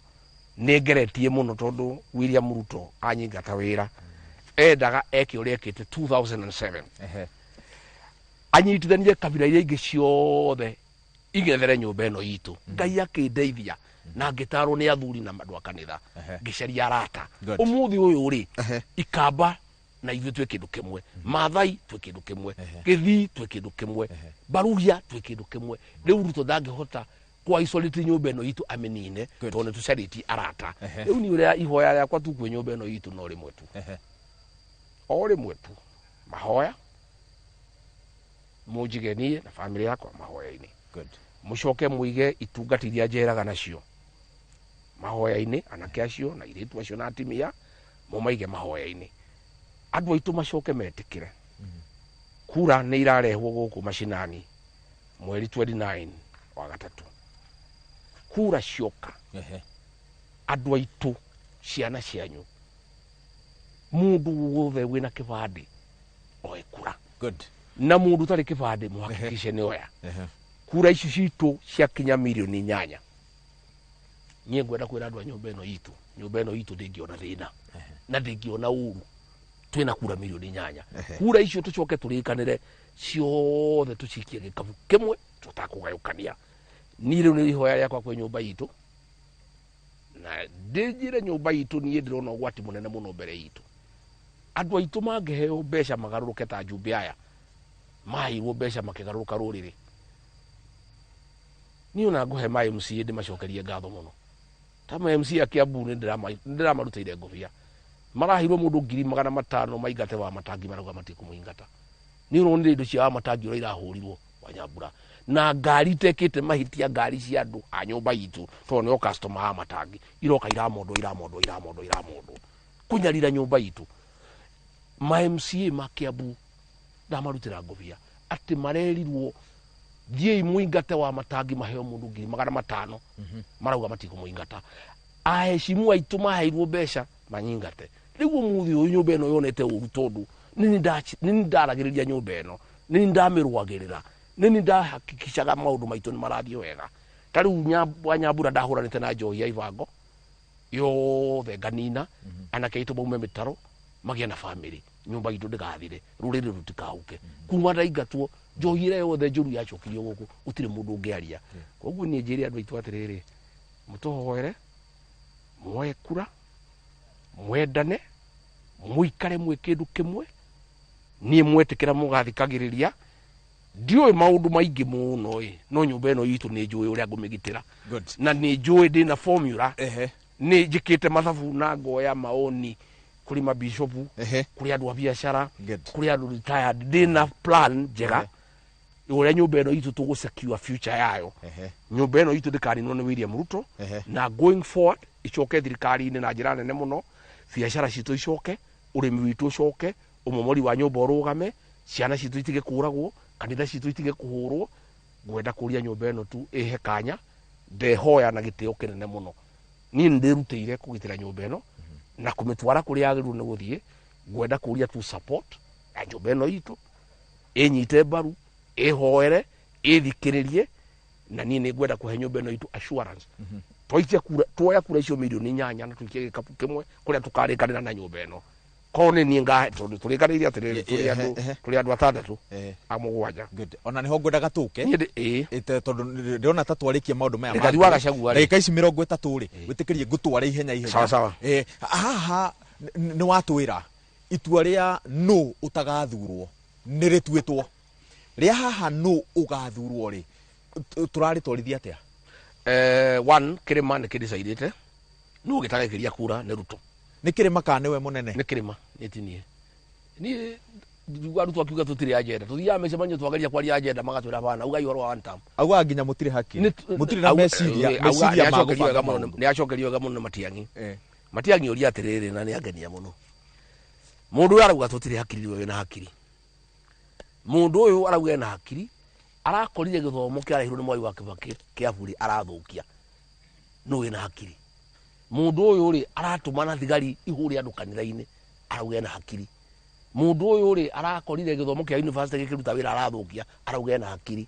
nĩ ngeretie mũno tondũ William Ruto anyingata wĩra endaga eke ũrĩa ekĩte 2007. Anyitithanie kabira iria ingĩ ciothe igethere nyũmba ĩno itũ. Ngai akĩndeithia na ngĩtarwo nĩ athuri na andũ a kanitha, ngĩcaria arata. Ũmũthĩ ũyũ rĩ, Ikamba na ithuĩ twĩ kĩndũ kĩmwe, Maathai twĩ kĩndũ kĩmwe, Gĩthii twĩ kĩndũ kĩmwe, Baruhia twĩ kĩndũ kĩmwe. Rĩu Ruto ndangĩhota kwa isolate nyũmba ĩno itũ amĩnine tondũ nĩ tũcarĩtie arata. Rĩu niĩ ũrĩa ihoya rĩakwa tu kwĩ nyũmba ĩno itũ no rĩmwe tu, o rĩmwe tu, mahoya mũnjige niĩ na bamĩrĩ yakwa mahoya-inĩ. Mũcoke mũige itungati iria njeraga nacio mahoya-inĩ, anake acio na airĩtu acio na atimia mũmaige mahoya-inĩ. Andũ aitũ macoke metĩkĩre kura nĩ irarehwo gũkũ macinani mweri 29 wa gatatũ. Kura cioka, andũ aitũ, ciana cianyu, mũndũ wothe wĩna kĩbandĩ oe kura. Na mũndũ ũtarĩ kĩbandĩ mũhakikishe nĩ oya. Kura ici citũ ciakinya mirioni 8. Niĩ ngwenda kwĩra andũ a nyũmba ĩno itũ, nyũmba ĩno itũ ndĩngĩona thĩna na ndĩngĩona ũru twĩna kura mirioni 8. Kura icio tũcoke tũrĩkanĩre ciothe tũcikie gĩkabu kĩmwe tũtakũgayũkania. Niĩ rĩu nĩ ihoya rĩakwa kwĩ nyũmba itũ, na ndĩnjĩre nyũmba itũ niĩ ndĩrona ũgwati mũnene mũno mbere itũ. Andũ aitũ mangĩheo mbeca magarũrũke ta njumbe aya maheirwo mbeca makĩgarũrũka rũrĩrĩ, niĩ ona ngũhe ma MCA ndĩmacokerie ngatho mũno. Ta ma MCA a Kiambu nĩ ndĩramarutĩire ngũbia, maraheirwo mũndũ 500,000 maingate wa matangi, marauga matikũmũingata. Nĩ ũronire indo cia wa matangi ũrĩa irahũrirwo wa Nyambura na ngari itekĩte mahĩtia, ngari cia andũ a nyũmba itũ tondũ nĩo customer a matangi, iroka iramondwo iramondwo iramondwo iramondwo kũnyarira nyũmba itũ. Ma MCA ma Kiambu ndamarutĩra ngũbia atĩ marerirwo thiĩi mũingate wa matangi maheo mũndũ 500,000, marauga matikũmũingata. Aheshimu aitũ maheirwo mbeca manyingate. Rĩu ũmũthĩ ũyũ nyũmba ĩno yonete ũru tondũ nĩ nĩ ndaragĩrĩria nyũmba ĩno, nĩ ndamĩrũagĩrĩra, nĩ nĩ ndahakikishaga maũndũ maitũ nĩ marathiĩ wega. Ta rĩu wa Nyambura ndahũranĩte na njohi ya ibango yothe nganina, anake aitũ maume mĩtaro magĩe na bamĩrĩ, nyũmba itũ ndĩgathire, rũrĩrĩ rũtikahuke. Kuma ndaingatwo njohi ĩrĩa yothe njũru yacokirio gũkũ gũtirĩ mũndũ ũngĩaria. Koguo niĩ njĩre andũ aitũ atĩrĩrĩ, mũtũhoere, muoe kura, mwendane, mũikare mwĩ kĩndũ kĩmwe. Niĩ mwetĩkĩra mũgathikagĩrĩria, ndiũĩ maũndũ maingĩ mũno ĩ, no nyũmba ĩno itũ nĩ njũĩ ũrĩa ngũmĩgitĩra. Na nĩ njũĩ ndĩna formula, nĩ njĩkĩte mathabu na ngoya maoni kũrĩ mabishopu, kũrĩ andũ a biacara, kũrĩ andũ retired. Ndĩna plan njega ũrĩa nyũmba ĩno itũ tũgũ secure future yayo. Nyũmba ĩno itũ ndĩkaninwo nĩ William Ruto, na going forward icoke thirikari-inĩ na njĩra nene mũno, biacara citũ icoke, ũrĩmi witũ ũcoke, ũmomori wa nyũmba ũrũgame, ciana citũ itige kũragwo, kanitha citũ itige kũhũrwo. Ngwenda kũria nyũmba ĩno tu ĩhe kanya, ndehoya na gĩtĩo kĩnene mũno. Niĩ nĩ ndĩrutĩire kũgitĩra nyũmba ĩno na kũmĩtwara kũrĩa yagĩrĩirwo nĩ gũthiĩ. Ngwenda kũria tu support ya nyũmba ĩno itũ, ĩnyite mbaru, ĩhoere, ĩthikĩrĩrie, na niĩ nĩ ngwenda kũhe nyũmba ĩno itũ assurance. Twaikia kura, tuoya kura icio mirioni 8 na tuikie gĩkabu kĩmwe kũrĩa tũkarĩkanĩra na nyũmba ĩno. Korwo nĩ niĩ ngahe, tondũ tũrĩkanĩire atĩrĩrĩ, tũrĩ andũ atandatũ a mũgwanja. Ona nĩho ngwendaga tũke. Niĩ ĩĩ. Tondũ ndĩrona ta twarĩkia maũndũ maya Rigathi wa Gachagua rĩ. Ndagĩka ici 30 rĩ, wĩtĩkĩrie ngũtware ihenya ihenya. Sawa, sawa. Haha nĩ watwĩra itua rĩa nũ ũtagathurwo nĩ rĩtuĩtwo. Rĩa haha nũ ũgathurwo rĩ, tũrarĩtwarithia atĩa? One, kĩrĩma nĩ kĩdecidĩte nũ gĩtagaikĩria kura nĩ Ruto. Nĩ kĩrĩma kana nĩwe mũnene? Nĩ kĩrĩma, nĩ ti niĩ. Niĩ ndigua Ruto akiuga tũtirĩ agenda. Tũthiaga mĩcemanio twageria kwaria agenda magatwĩra bana, ugai ũhoro wa one term. Augaga nginya mũtirĩ hakiri. Mũtirĩ na meciria ma gũbanga maũndũ. Nĩ acokerio wega mũno nĩ Matiang'i. Matiang'i oria atĩrĩrĩ na nĩ angenia mũno. Mũndũ ũyũ arauga tũtirĩ hakiri, nĩwe wĩna hakiri. Mũndũ ũyũ arauga ena hakiri, arakorire gĩthomo kĩarehirwo nĩ Mwai wa Kibaki kĩa bure arathũkia. Nũ wĩna hakiri? Mũndũ ũyũ rĩ aratũmana thigari ihũre andũ kanitha-inĩ, arauga ena hakiri. Mũndũ ũyũ rĩ arakorire gĩthomo kĩa university gĩkĩruta wĩra arathũkia, arauga ena hakiri.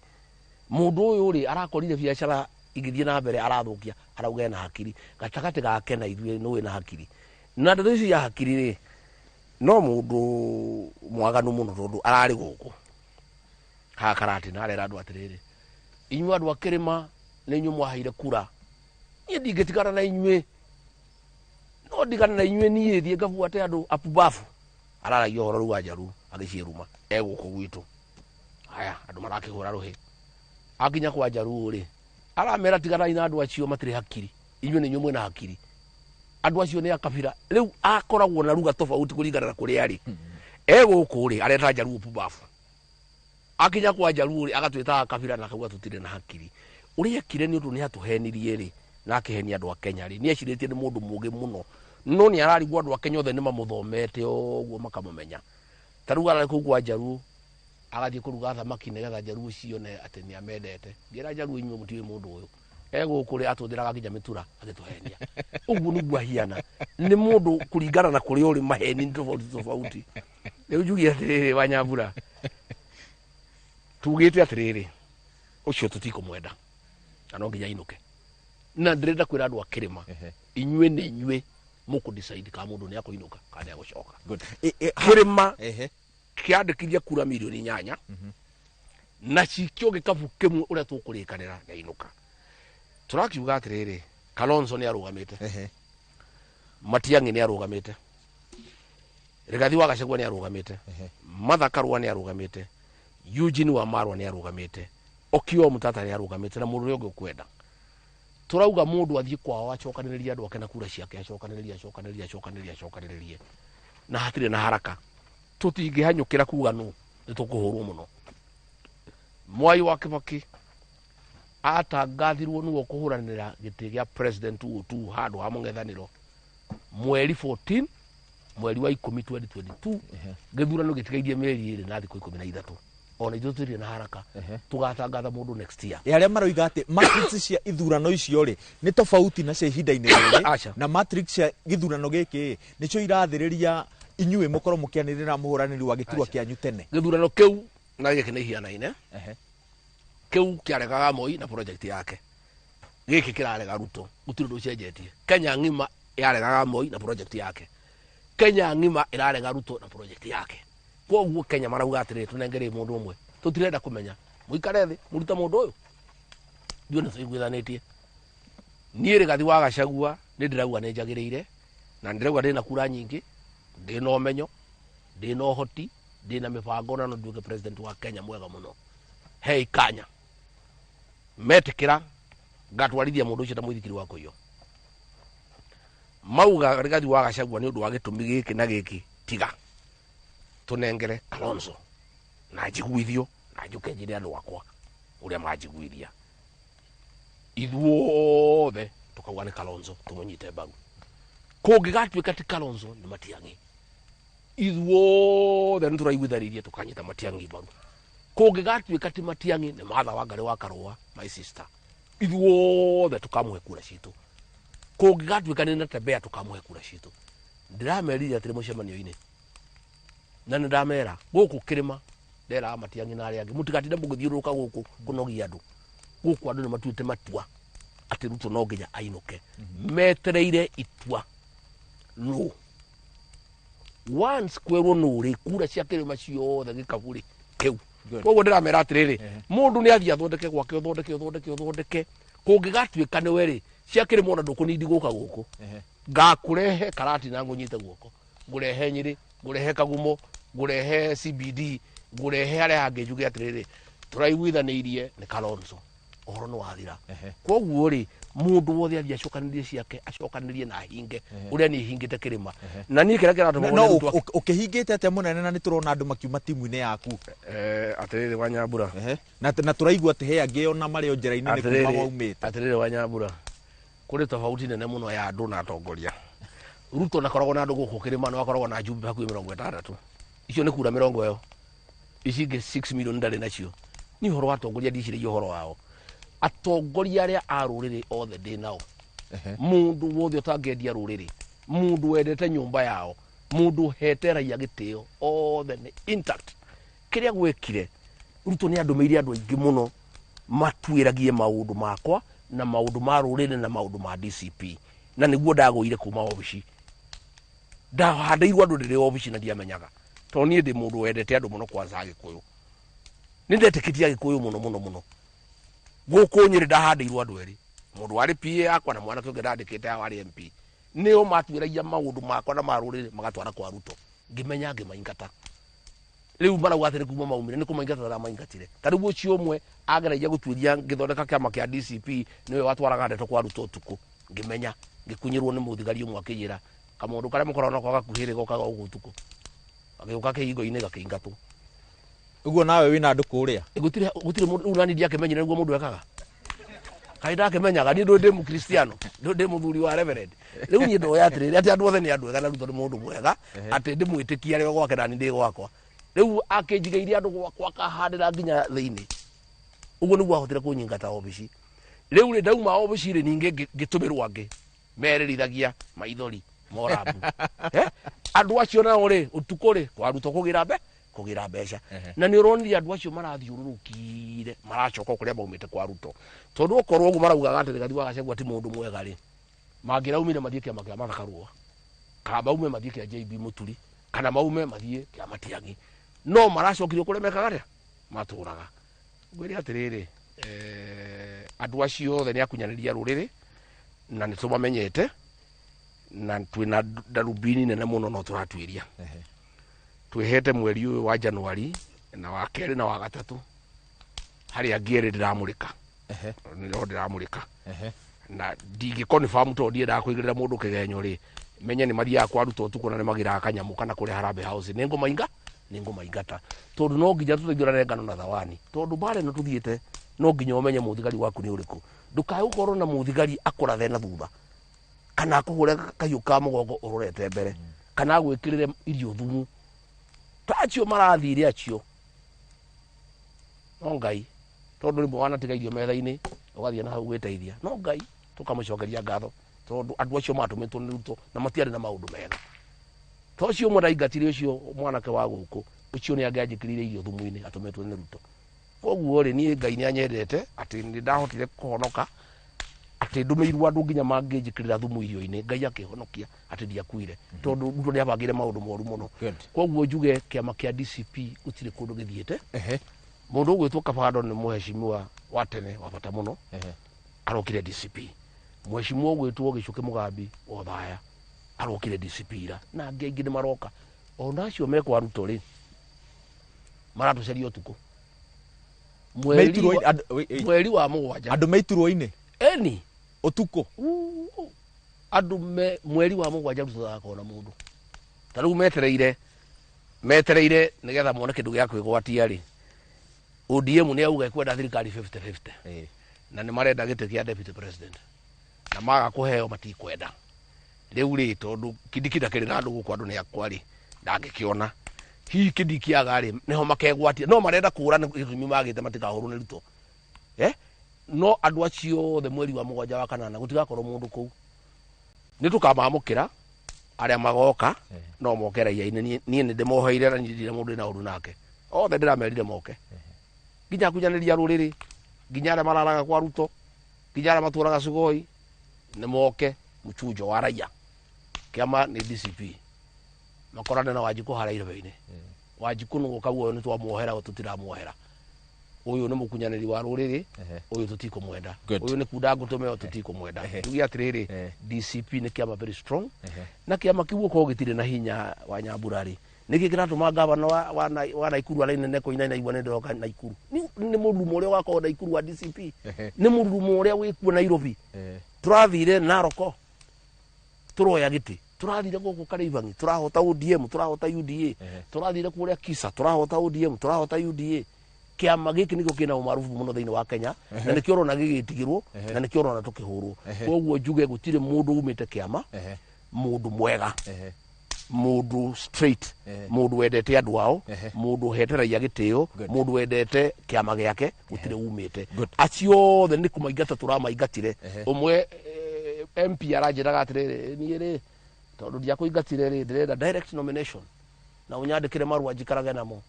Mũndũ ũyũ rĩ arakorire biacara igĩthiĩ na mbere arathũkia, arauga ena hakiri. Gatagatĩ gake na ithuĩ nũ wĩna hakiri? Na ndeto ici ya hakiri rĩ, no mũndũ mwaganu mũno tondũ ararĩ gũkũ haha Karatina arera andũ atĩrĩrĩ, inyuĩ andũ a kĩrĩma nĩ inyuĩ mwaheire kura, niĩ ndingĩtigana na inyuĩ, no ndigane na inyuĩ niĩ thiĩ ngabuate andũ apubabu. Araragia ũhoro rĩu wa Njaruo agĩciĩruma e gũkũ gwitũ. Haya, andũ marakĩhũra rũhĩ. Akinya kwa Njaruo rĩ, aramera tiganai na andũ acio matirĩ hakiri, inyuĩ nĩ inyuĩ mwĩna hakiri, andũ acio nĩ akabira. Rĩu akoragwo na ruga tofauti kũringana na kũrĩa arĩ. E gũkũ rĩ areta Njaruo pubabu, akinya kwa Njaruo rĩ agatwĩta akabira na akauga tũtirĩ na hakiri. Ũrĩa ekire nĩ ũndũ nĩ atũhenirie rĩ, na akĩhenia andũ a Kenya rĩ, nĩ ecirĩtie nĩ mũndũ mũũgĩ mũno, no nĩ ararigwo andũ a Kenya othe nĩ mamũthomete ũguo makamũmenya. Ta rĩu ararĩ kũu kwa Njaruo agathiĩ kũruga thamaki nĩgetha Njaruo cione atĩ nĩ amendete. Ngĩra Njaruo inyuĩ mũtiũĩ mũndũ ũyũ, e gũkũ rĩ atũthĩraga nginya mĩtura agĩtũhenia. Ũguo nĩguo ahiana, nĩ mũndũ kũringana na kũrĩa ũrĩ maheni nĩ tofauti tofauti. Rĩu njuge atĩrĩrĩ Wanyambura, tugĩte atĩrĩrĩ, ũcio tũtikũmwenda na no nginya ainũke. Na ndĩrenda kwĩra andũ a kĩrĩma, inyuĩ nĩ inyuĩ mũkũ decide kana mũndũ nĩ akũinũka kana nĩ agũcoka. Kĩrĩma kĩandĩkithia kura 8 milioni na cikio gĩkabu kĩmwe ũrĩa tũkũrĩkanĩra nĩ ainũka. Tũrakiuga atĩrĩrĩ, Kalonzo nĩ arũgamĩte, Matiang'i nĩ arũgamĩte, Rigathi wa Gachagua nĩ arũgamĩte, Martha Karua nĩ arũgamĩte, Eugene Wamalwa nĩ arũgamĩte, Okiya Omtatah nĩ arũgamĩte, na mũndũ ũrĩa ũngĩ ũkwenda. Tũrauga mũndũ athiĩ kwao acokanĩrĩrie andũ ake na kura ciake, acokanĩrĩrie, acokanĩrĩrie, acokanĩrĩrie, acokanĩrĩrie, na hatirĩ na haraka. Tũtingĩhanyũkĩra kuga nũ, nĩ tũkũhũrwo mũno. Mwai wa Kibaki atangathirwo nĩwe ũkũhũranĩra gĩtĩ gĩa president 202 handũ ha mũng'ethanĩro mweri 14 mweri wa 10 2022. Gĩthurano gĩtigairie mĩeri 2 na thikũ 13. Ona ithuĩ tũtirĩ na haraka, tũgatangatha mũndũ next year. Arĩa maroiga atĩ matrix cia ithurano icio rĩ nĩ tofauti na cia ihinda-inĩ rĩrĩ. Aca. Na matrix cia gĩthurano gĩkĩ nĩcio irathĩrĩria inyuĩ mũkorwo mũkĩanĩrĩra mũhũranĩri wa gĩturwa kĩanyu tene. Gĩthurano kĩu na gĩkĩ nĩ ihianaine. Kĩu kĩaregaga Moi na project yake, gĩkĩ kĩrarega Ruto. Gũtirĩ ũndũ ũcenjetie. Kenya ng'ima yaregaga Moi na project yake, Kenya ng'ima ĩrarega Ruto na project yake. Koguo Kenya marauga atĩrĩrĩ, tũnengerei mũndũ ũmwe, tũtirenda kũmenya, mũikare thĩ mũrute mũndũ ũyũ. Ithuĩ nĩ tũiguithanĩtie. Niĩ Rigathi wa Gachagua nĩ ndĩrauga nĩ njagĩrĩire, na ndĩrauga ndĩna kura nyingĩ, ndĩna ũmenyo, ndĩna ũhoti, ndĩna mĩbango, na no nduĩke president wa Kenya mwega mũno. Hei kanya metĩkĩra ngatwarithia mũndũ ũcio ta mũithikiri wa kũiywo. Mauga Rigathi wa Gachagua nĩ ũndũ wa gĩtũmi gĩkĩ na gĩkĩ, tiga tũnengere Kalonzo na njiguithio na njũke njĩre andũ akwa ũrĩa manjiguithia. Ithuothe tũkauga nĩ Kalonzo, tũmũnyite mbaru. Kũngĩgatuĩka ti Kalonzo, nĩ Matiang'i, ithuothe nĩ tũraiguithanĩirie tũkanyita Matiang'i mbaru. Kũngĩgatuĩka ti Matiang'i, nĩ Martha Wangari wa Karũa, my sister, ithuothe tũkamũhe kura citũ. Kũngĩgatuĩka nĩ Natembeya, tũkamũhe kura citũ. Ndĩramerire atĩrĩ mũcemanio-inĩ, na nĩ ndamera gũkũ kĩrĩma, nderaga Matiang'i na arĩa angĩ, mũtigatinde mũgĩthiũrũrũka gũkũ kũnogia andũ. Gũkũ andũ nĩ matuĩte matua atĩ Ruto no nginya ainũke, metereire itua no once kwerwo nũ rĩ, kura cia kĩrĩma ciothe gĩkabu rĩ kĩu. Koguo ndĩramera atĩrĩrĩ, mũndũ nĩ athiĩ athondeke gwake, ũthondeke, ũthondeke, ũthondeke. Kũngĩgatuĩka nĩwe rĩ, cia kĩrĩma ona ndũkũnindi gũka gũkũ, ngakũrehe Karati na ngũnyite guoko, ngũrehe Nyĩrĩ, ngũrehe Kagumo, ngũrehe CBD, ngũrehe harĩa hangĩ, njuge atĩrĩrĩ, tũraiguithanĩirie nĩ Kalonzo, ũhoro nĩ wathira. Koguo rĩ, mũndũ wothe athiĩ acokanĩrie ciake, acokanĩrie na ahinge ũrĩa niĩ hingĩte kĩrĩma, na niĩ kĩrĩa kĩratũma No wone Ruto ũkĩhingĩte atĩa, mũnene, na nĩ tũrona andũ makiuma timu-inĩ yaku? Atĩrĩrĩ Wanyambura. Na tũraigua atĩ he angĩ ona marĩ o njĩra-inĩ nĩ kuma waumĩte. Atĩrĩrĩ Wanyambura, kũrĩ tofauti nene mũno ya andũ na atongoria. Ruto ndakoragwo na andũ gũkũ kĩrĩma, no akoragwo na njumbe hakuhĩ 60. Icio nĩ kura mĩrongo ĩyo, ici ingĩ 6 million ndarĩ nacio. Niĩ ũhoro wa atongoria ndiciragia ũhoro wao. Atongoria arĩa a rũrĩrĩ othe ndĩ nao. Mundu wothe ũtangĩendia rũrĩrĩ, mundu wendete nyũmba yao, mundu ũhete raia gĩtĩo, othe nĩ intact. Kĩrĩa gwekire, Ruto nĩ andũmĩire andũ aingĩ mũno matuĩragie maũndũ makwa na maũndũ ma rũrĩrĩ na maũndũ ma DCP, na nĩguo ndagũire kuma obici. Ndahandĩirwo andũ ndĩrĩ obici na ndiamenyaga, tondũ niĩ ndĩ mũndũ wendete andũ mũno, kwanza Agĩkũyũ. Nĩ ndetĩkĩtie Agĩkũyũ mũno mũno mũno. Gũkũ Nyĩrĩ ndahandĩirwo andũ erĩ, mũndũ warĩ PA yakwa na mwanake ũngĩ ndandĩkĩte warĩ MP. Nĩo matuĩragia maũndũ makwa na ma rũrĩrĩ magatwara kwa Ruto. Ngĩmenya, ngĩmaingata. Rĩu marauga atĩ nĩ kuma maumire, nĩ kũmaingata ndamaingatire. Ta rĩu ũcio ũmwe ageragia gũtuĩria ngĩthondeka kĩama kĩa DCP, nĩwe watwaraga ndeto kwa Ruto ũtukũ. Ngĩmenya, ngĩkunyĩrwo nĩ mũthigari ũmwe akĩnjĩra kamũndũ karĩa mũkoragwo nako gakuhĩ rĩ gokaga gũkũ ũtukũ, gagĩũka kĩhingo-inĩ gakĩingatwo. Ũguo nawe wĩna andũ kũrĩa? Gũtirĩ, gũtirĩ mũndũ. Rĩu nani ndiakĩmenyire nĩguo mũndũ ekaga, kaĩ ndakĩmenyaga niĩ? Ndũ ndĩ mũkristiano, ndũ ndĩ mũthuri wa reverend. Rĩu niĩ ndoya atĩrĩrĩ, atĩ andũ othe nĩ andũ ega na Ruto nĩ mũndũ mwega, atĩ ndĩmwĩtĩkie arĩ o gwake nani ndĩ gwakwa. Rĩu akĩnjigĩire andũ gwakwa, akahandĩra nginya thĩinĩ. Ũguo nĩguo ahotire kũnyingata obici. Rĩu rĩ, ndauma obici rĩ, ningĩ ngĩtũmĩrwo angĩ merĩrithagia maithori morambu. Andũ acio nao rĩ, ũtukũ rĩ, kwa Ruto kũgĩra mbe kũgĩra mbeca. Na nĩ ũronire andũ acio marathiũrũrũkire maracoka kũrĩa maumĩte kwa Ruto, tondũ okorwo ũguo maraugaga atĩ Rigathi wa Gachagua ti mũndũ mwega rĩ, mangĩraumire mathiĩ kĩama kĩa Martha Karua, kana maume mathiĩ kĩa JB Mũturi, kana maume mathiĩ kĩa Matiang'i, no maracokire kũrĩa mekaga atĩa, matũraga. Ngwĩre atĩrĩrĩ, andũ acio othe nĩ akunyanĩria rũrĩrĩ na nĩ tũmamenyete na twĩna darubini nene mũno, no tũratuĩria. Twĩhete mweri ũyũ wa Januari na wa kerĩ na wa gatatũ, harĩ angĩ erĩ ndĩramũrĩka, no ndĩramũrĩka na ndingĩ confirm tondũ ndiendaga kũigĩrĩra mũndũ kĩgenyo rĩ. Menye nĩ mathiaga kwa Ruto ũtukũ na nĩ magĩraga kanyamũ kana kũrĩa Harambee House. Nĩ ngũmainga, nĩ ngũmaingata, tondũ no nginya tũteithũrane ngano na thawani, tondũ mbara ĩno tũthiĩte no nginya ũmenye mũthigari waku nĩ ũrĩkũ. Ndũkae gũkorwo na mũthigari akũrathe na thutha, kana akũhũre kahiũ ka mũgongo ũrorete mbere, kana agwĩkĩrĩre irio thumu ta acio marathire acio. No Ngai, tondũ rĩmwe wanatiga irio metha-inĩ ũgathiĩ na hau gwĩteithia, no Ngai tũkamũcokeria ngatho, tondũ andũ acio matũmĩtwo nĩ Ruto na matiarĩ na maũndũ mega. To ũcio ũmwe ndaingatire, ũcio mwanake wa gũkũ, ũcio nĩ angĩanjĩkĩrire irio thumu-inĩ atũmĩtwo nĩ Ruto. Koguo rĩ, niĩ Ngai nĩ anyendete atĩ nĩ ndahotire kũhonoka, atĩ ndũmĩirwo andũ nginya mangĩnjĩkĩrĩra thumu irio-inĩ, Ngai akĩhonokia atĩ ndiakuire, tondũ Ruto nĩ abangĩire maũndũ moru mũno. Koguo njuge kĩama kĩa DCP gũtirĩ kũndũ gĩthiĩte. Mũndũ ũgwĩtwo Kabando nĩ mũheshimiwa wa tene wa bata mũno, arokire DCP. Mũheshimiwa ũgwĩtwo Gĩcuki Mũgambi wa Othaya arokire DCP ira, na angĩ aingĩ nĩ maroka. Ona acio mekwa Ruto rĩ, maratũcaria ũtukũ mweri Meiturwo- andũ- wait, wait. Mweri wa mũgwanja. Andũ meiturwo-inĩ? Eni. Ũtukũ? Uu, andũ me mweri wa mũgwanja Ruto ndagakorwo na mũndũ. Ta rĩu metereire, metereire nĩgetha mone kĩndũ gĩa kwĩgwatia rĩ. ODM nĩ auga ĩkwenda thirikari 50-50, na nĩ marenda gĩtĩ kĩa deputy president, na maga kũheo matikwenda. Rĩu rĩ, tondũ Kindiki ndakĩrĩ na andũ gũkũ, andũ nĩ akwa rĩ, ndangĩkĩona hihi Kindiki aga rĩ, nĩho makegwatia. No marenda kũra nĩ gĩtũmi magĩte matikahũrwo nĩ Ruto. No andũ acio othe mweri wa mũgwanja wa kanana gũtigakorwo mũndũ kũu. Nĩ tũkamamũkĩra arĩa magoka, no moke raia-inĩ. Niĩ nĩ ndĩmoheire na niĩ ndirĩ mũndũ wĩna ũru nake. Othe ndĩramerire moke, nginya akunyanĩria rũrĩrĩ, nginya arĩa mararaga kwa Ruto, nginya arĩa matũraga Sugoi, nĩ moke mchunjo wa raia. Kĩama nĩ DCP, makorane na Wanjikũ harĩa irebe-inĩ. Wanjikũ nũ ũkauga ũyũ nĩ twamuohera, ũyũ tũtiramuohera, ũyũ nĩ mũkunyanĩri wa rũrĩrĩ, ũyũ tũtikũmwenda, ũyũ nĩ kunda ngũtũme, ũyũ tũtikũmwenda. Tuge atĩrĩrĩ, DCP nĩ kĩama very strong, na kĩama kĩu ũkorwo gĩtirĩ na hinya wa Nyambura rĩ, nĩkĩ kĩratũma gavana wa Naikuru arainene kũinaina igua nĩ ndĩroka Naikuru? Nĩ mũrurumo ũrĩa ũgakorwo Naikuru wa DCP, nĩ mũrurumo ũrĩa wĩkuo Nairobi. Tũrathire Naroko tũroya gĩtĩ, tũrathire gũkũ Karĩibangi tũrahota ODM, tũrahota UDA, tũrathire kũrĩa Kisa tũrahota ODM, tũrahota UDA. Kĩama gĩkĩ nĩkĩo kĩna ũmarubu mũno thĩinĩ wa Kenya, na nĩkĩo ũrona gĩgĩtigĩrwo, na nĩkĩo ũrona tũkĩhũrwo. Koguo njuge gũtirĩ mũndũ umĩte kĩama, mũndũ mwega, mũndũ straight, mũndũ wendete andũ ao, mũndũ ũhete raia gĩtĩo, mũndũ wendete kĩama gĩake, gũtirĩ umĩte. Acio othe nĩ kũmaingata tũramaingatire. Ũmwe MP aranjĩraga atĩrĩrĩ, niĩ rĩ, tondũ ndiakũingatire rĩ, ndĩrenda direct nomination na ũnyandĩkĩre marũa njikarage namo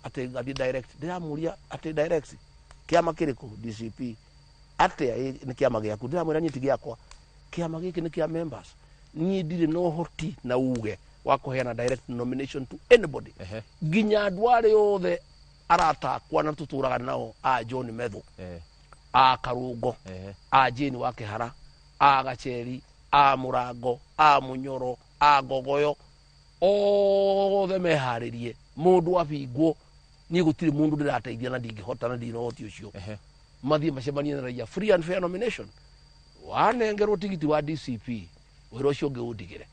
atĩ ngathiĩ direct. Ndĩramũria atĩ direct kĩama kĩrĩkũ? DCP. Atĩa? Nĩ kĩama gĩaku. Ndĩramwĩra niĩ ti gĩakwa, kĩama gĩkĩ nĩ kĩa members. Niĩ ndirĩ na ũhoti na uge wa kũheana direct nomination to anybody. Nginya andũ arĩa othe arata akwa na tũtũraga nao, a John Methu, a Karungo, a Jane wa Kĩhara, a Gacheri, a Mũrango, a Mũnyoro, a Ngogoyo, othe meharĩrie mũndũ abingwo. Niĩ gũtirĩ mũndũ ndĩrateithia na ndingĩhota na ndirĩ na ũhoti ũcio. Mathiĩ macemanie na raia, free and fair nomination. Wanengerwo tigiti wa DCP, wĩra ũcio ũngĩ ũndigĩre.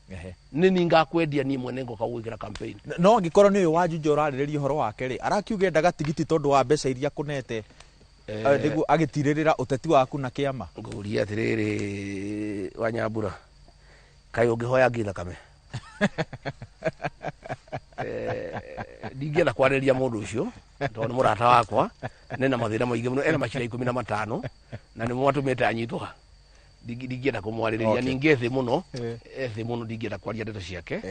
Nĩ ni ngakwendia, niĩ mwene ngoka gwĩkĩra campaign. No angĩkorwo nĩ ũyũ wa Juja ũrarĩrĩria ũhoro wake rĩ, arakiuga endaga tigiti tondũ wa mbeca iria kũnete, nĩguo agĩtirĩrĩra ũteti waku na kĩama. Ngũria atĩrĩrĩ, Wanyambura, kaĩ ũngĩhoya ngi thakame? Ndingĩenda kwarĩria mũndũ ũcio tondũ nĩ mũrata wakwa, nena mathĩna maingĩ mũno, ena macira 15 na nĩmo matũmĩte anyitwo. Ndingĩenda kũmwarĩrĩria. Ningĩ thĩ mũno. Thĩ mũno, ndingĩenda kwaria ndeto ciake.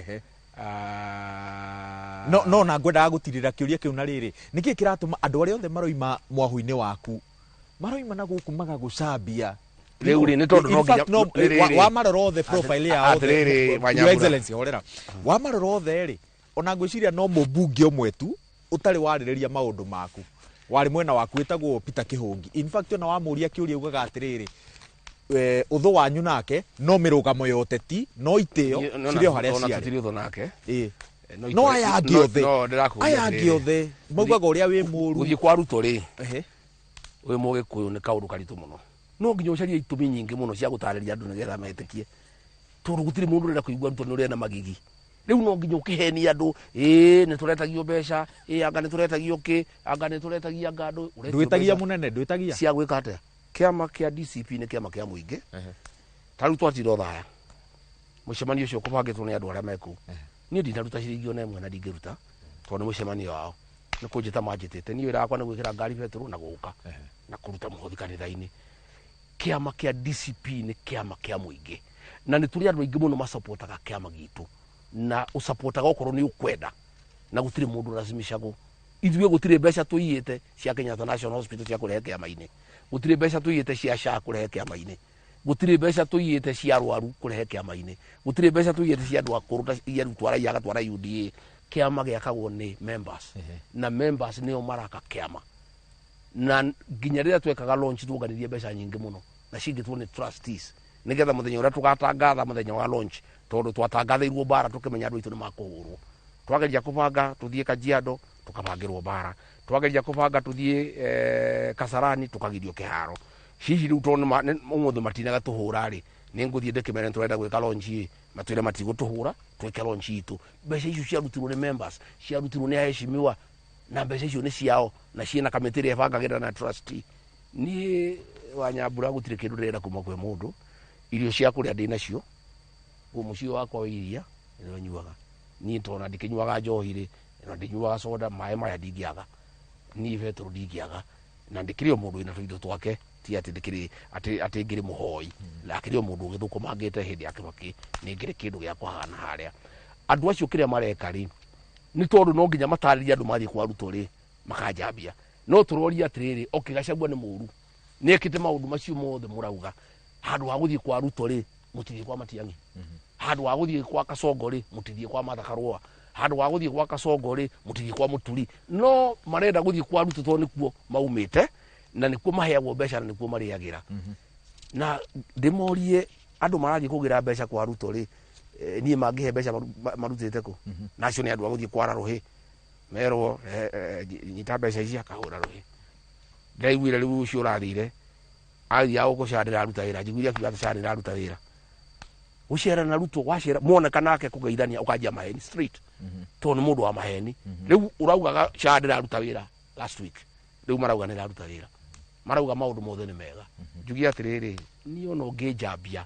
Ah, No na ngwendaga gũtirĩra kĩũria kĩu na rĩrĩ, nĩkĩ kĩratũma andũ arĩa othe maroima mwahu-inĩ waku maroima na gũkũ magagũcambia? Rĩu rĩ, nĩ tondũ no In fact, nginya- no, rĩrĩ- wamarora othe, profile yao othe, Atĩrĩrĩ, Your Wanyambura. Excellency, horera, wamarora othe rĩ, ona ngwĩciria no mũmbunge ũmwe tu ũtarĩ warĩrĩria maũndũ maku warĩ mwena waku, wĩtagwo Peter Kĩhũngi. In fact, ona wamũria kĩũria ugaga atĩrĩrĩ, ũthũ wanyu nake no mĩrũgamo ya ũteti, no itĩo cirĩ o harĩa Ona ciarĩ. tũtirĩ ũthũ nake. No No aya angĩ othe, no, ndĩrakũria aya angĩ atĩrĩrĩ, othe maugaga ũrĩa wĩ mũru. Gũthiĩ kwa Ruto rĩ, wĩ Mũgĩkũyũ nĩ kaũndũ karitũ mũno. No nginya ũcarie itũmi nyingĩ mũno cia gũtarĩria andũ nĩgetha metĩkie, tondũ gũtirĩ mũndũ ũrenda kũigua Ruto nĩ ũrĩa na magigi. Rĩu no nginya ũkĩhenie andũ, ĩĩ nĩ tũretagio mbeca, ĩĩ anga nĩ tũretagio kĩ, anga nĩ tũretagia, anga andũ ũretio Ndwĩtagia mbeca mũnene, ndwĩtagia. Cia gwĩka atĩa? Kĩama kĩa DCP nĩ kĩama kĩa mũingĩ. Ta rĩu twatinda Othaya, mũcemanio ũcio ũkũbangĩtwo nĩ andũ arĩa mekũu. Niĩ ndinaruta ciringi ona ĩmwe na ndingĩruta, tondũ nĩ mũcemanio wao, nĩ kũnjĩta manjĩtĩte. Niĩ wĩra wakwa nĩ gwĩkĩra ngari betũrũ na gũka na kũruta mũhothi kanitha-inĩ. Kĩama kĩa DCP nĩ kĩama kĩa mũingĩ na nĩ tũrĩ andũ aingĩ mũno macapotaga kĩama gitũ, na ũcapotaga okorwo nĩ ũkwenda, na gũtirĩ mũndũ ũracimicagwo. Ithuĩ gũtirĩ mbeca tũiyĩte cia Kenyatta National Hospital cia kũrehe kĩama-inĩ, gũtirĩ mbeca tũiyĩte cia SHA kũrehe kĩama-inĩ, gũtirĩ mbeca tũiyĩte cia arwaru kũrehe kĩama-inĩ, gũtirĩ mbeca tũiyĩte cia andũ akũrũ ta iria rĩu twaraiya agatwara UDA. Kĩama gĩakagwo nĩ members, na members nĩo maraka kĩama. Na nginya rĩrĩa twekaga launch tuonganirie mbeca nyingĩ mũno na cingĩtwo nĩ trustees, nĩgetha mũthenya ũrĩa tũgatangatha, mũthenya wa launch, tondũ twatangathĩirwo mbara tũkĩmenya andũ aitũ nĩ makũhũrwo. Twageria kũbanga tũthiĩ Kajiado, tũkabangĩrwo mbara. Twageria kũbanga tũthiĩ Kasarani, tũkagirio kĩharo. Hihi rĩu tondũ ũmũthĩ matinaga tũhũra rĩ, nĩ ngũthiĩ ndĩkĩmere tũrenda gwĩka launch ĩ, matwĩre matigũtũhũra, twĩke launch itũ. Mbeca icio ciarutirwo nĩ members, ciarutirwo nĩ aheshimiwa, na mbeca icio nĩ ciao na ciĩna kamĩtĩ ĩrĩa ĩbangagĩra na trustee. Niĩ Wanyambura gũtirĩ kĩndũ ndĩrenda kuma kwĩ mũndũ. Irio cia kũrĩa ndĩ nacio, mũciĩ wakwa wa iria nĩrĩo nyuaga. Niĩ tondũ ndikĩnyuaga njohi rĩ, na ndinyuaga soda, maĩ maya ndingĩaga, niĩ betũrũ ndingĩaga, na ndĩkĩrĩ o mũndũ wĩna tũindo twake. Ti atĩ ndĩkĩrĩ atĩ ngĩrĩ mũhoi, na akĩrĩ o mũndũ ũgĩthũkũmangĩte hĩndĩ ya Kĩbakĩ, nĩ ngĩrĩ kĩndũ gĩa kũhana harĩa. Andũ acio kĩrĩa mareka rĩ, nĩ tondũ no nginya matarĩrie andũ mathiĩ kwa Ruto rĩ, makanjambia. No tũroria atĩrĩrĩ, okay, Gachagua nĩ mũru, nĩ ekĩte maũndũ macio mothe mũrauga, handũ ha gũthiĩ kwa Ruto rĩ, mũtithiĩ kwa Matiang'i? Handũ ha gũthiĩ kwa Kasongo rĩ, mũtithiĩ kwa Martha Karũa? Handũ ha gũthiĩ kwa Kasongo rĩ, mũtithiĩ kwa Mũturi? No marenda gũthiĩ kwa Ruto tondũ nĩkuo maumĩte na nĩkuo maheagwo mbeca na nĩkuo marĩagĩra. Na ndĩmorie, andũ marathiĩ kũgĩra mbeca kwa Ruto rĩ, niĩ mangĩhe mbeca marutĩte kũ? Na acio nĩ andũ a gũthiĩ kwara rũhĩ, merwo, "Nyita mbeca ici," akahũra rũhĩ. Ndĩraiguire rĩu ũcio ũrathire athiaga gũkũ, SHA ndĩraruta wĩra. Njiguire akiuga atĩ SHA ndĩraruta wĩra. Gũcera na Ruto, wacera mwoneka nake kũgeithania, ũkanjia maheni straight, tondũ nĩ mũndũ wa maheni. Rĩu ũraugaga SHA ndĩraruta wĩra last week, rĩu marauga nĩ ĩraruta wĩra, marauga maũndũ mothe nĩ mega. Njuge atĩrĩrĩ, niĩ ona ũngĩnjambia,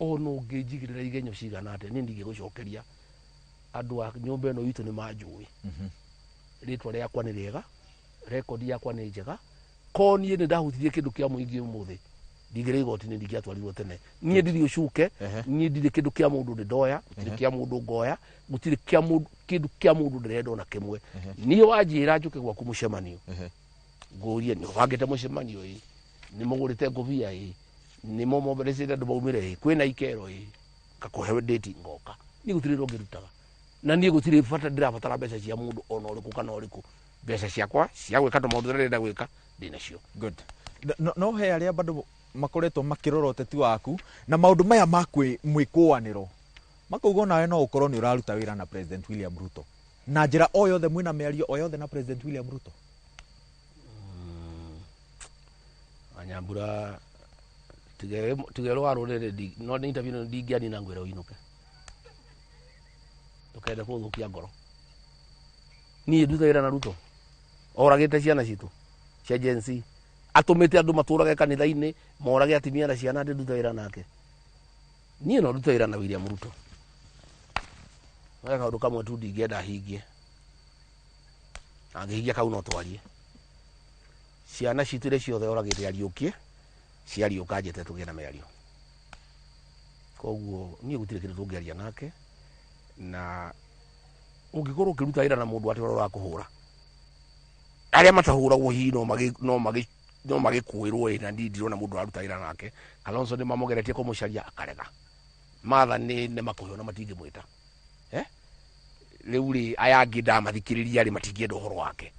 ona ũngĩnjigĩrĩra igenyo cigana atĩa, niĩ ndingĩgũcokeria. Andũ a nyũmba ĩno itũ nĩ manjũĩ, rĩtwa rĩakwa nĩ rĩega, rekondi yakwa nĩ njega. Ko niĩ nĩ ndahutirie kĩndũ kĩa mũingĩ ũmũthĩ? Ndingĩrĩ igoti-inĩ, ndingĩatwarirwo tene. Niĩ ndirĩ ũcuke. Niĩ ndirĩ kĩndũ kĩa mũndũ ndĩ ndoya, gũtirĩ kĩa mũndũ ngoya, gũtirĩ kĩa mũndũ, kĩndũ kĩa mũndũ ndĩrenda ona kĩmwe. Niĩ wanjĩra njũke gwaku mũcemanio, ngũrie nĩ ũbangĩte mũcemanio ĩ, nĩ mũgũrĩte ngũbia ĩ, nĩ mũmomberecete andũ maumĩre ĩ, kwĩna ikero ĩ, ngakũhe date ngoka. Niĩ gũtirĩ wĩra ũngĩ ndutaga, na niĩ gũtirĩ bata ndĩrabatara mbeca cia mũndũ ona ũrĩkũ kana ũrĩkũ. Mbeca ciakwa cia gwĩka tũmaũndũ tũrĩa ndĩrenda gwĩka ndĩnacio. Good. No he arĩa bado makoretwo makĩrora ũteti waku na maũndũ maya ma mwĩkũanĩro, makauga onawe no ũkorwo nĩ ũraruta wĩra na President William Ruto na njĩra o yothe. Mwĩna mĩario o yothe na President William Ruto? Anyambura, tige rwa rũrĩrĩ no nĩ interview ĩno ndingĩanina ngwĩre ũinũke, ndũkende kũthũkia ngoro. Niĩ ndute wĩra na Ruto oragĩte ciana citũ cia Gen Z, atũmĩte andũ matũrage kanitha-inĩ, morage atimia na ciana, ndĩ ndute wĩra nake? Niĩ no ndute wĩra na William Ruto, no he kaũndũ kamwe tu ndingĩenda hingie. Angĩhingia kau no twarie. Ciana citũ iria ciothe oragĩte ariũkie, ciariũka njĩte tũgĩe na mĩario. Koguo niĩ gũtirĩ kĩndũ tũngĩaria nake. Na ũngĩkorwo ũkĩruta wĩra na mũndũ atĩ ũrĩa ũrakũhũra, arĩa matahũragwo hihi no magĩkũĩrwo ĩ, na niĩ ndirona mũndũ ũraruta wĩra nake. Kalonzo nĩ mamũgeretie kũmũcaria akarega. Martha nĩ makũheo na matingĩmwĩta, eh? Rĩu rĩ, aya angĩ ndamathikĩrĩria rĩ, matingĩenda ũhoro wake.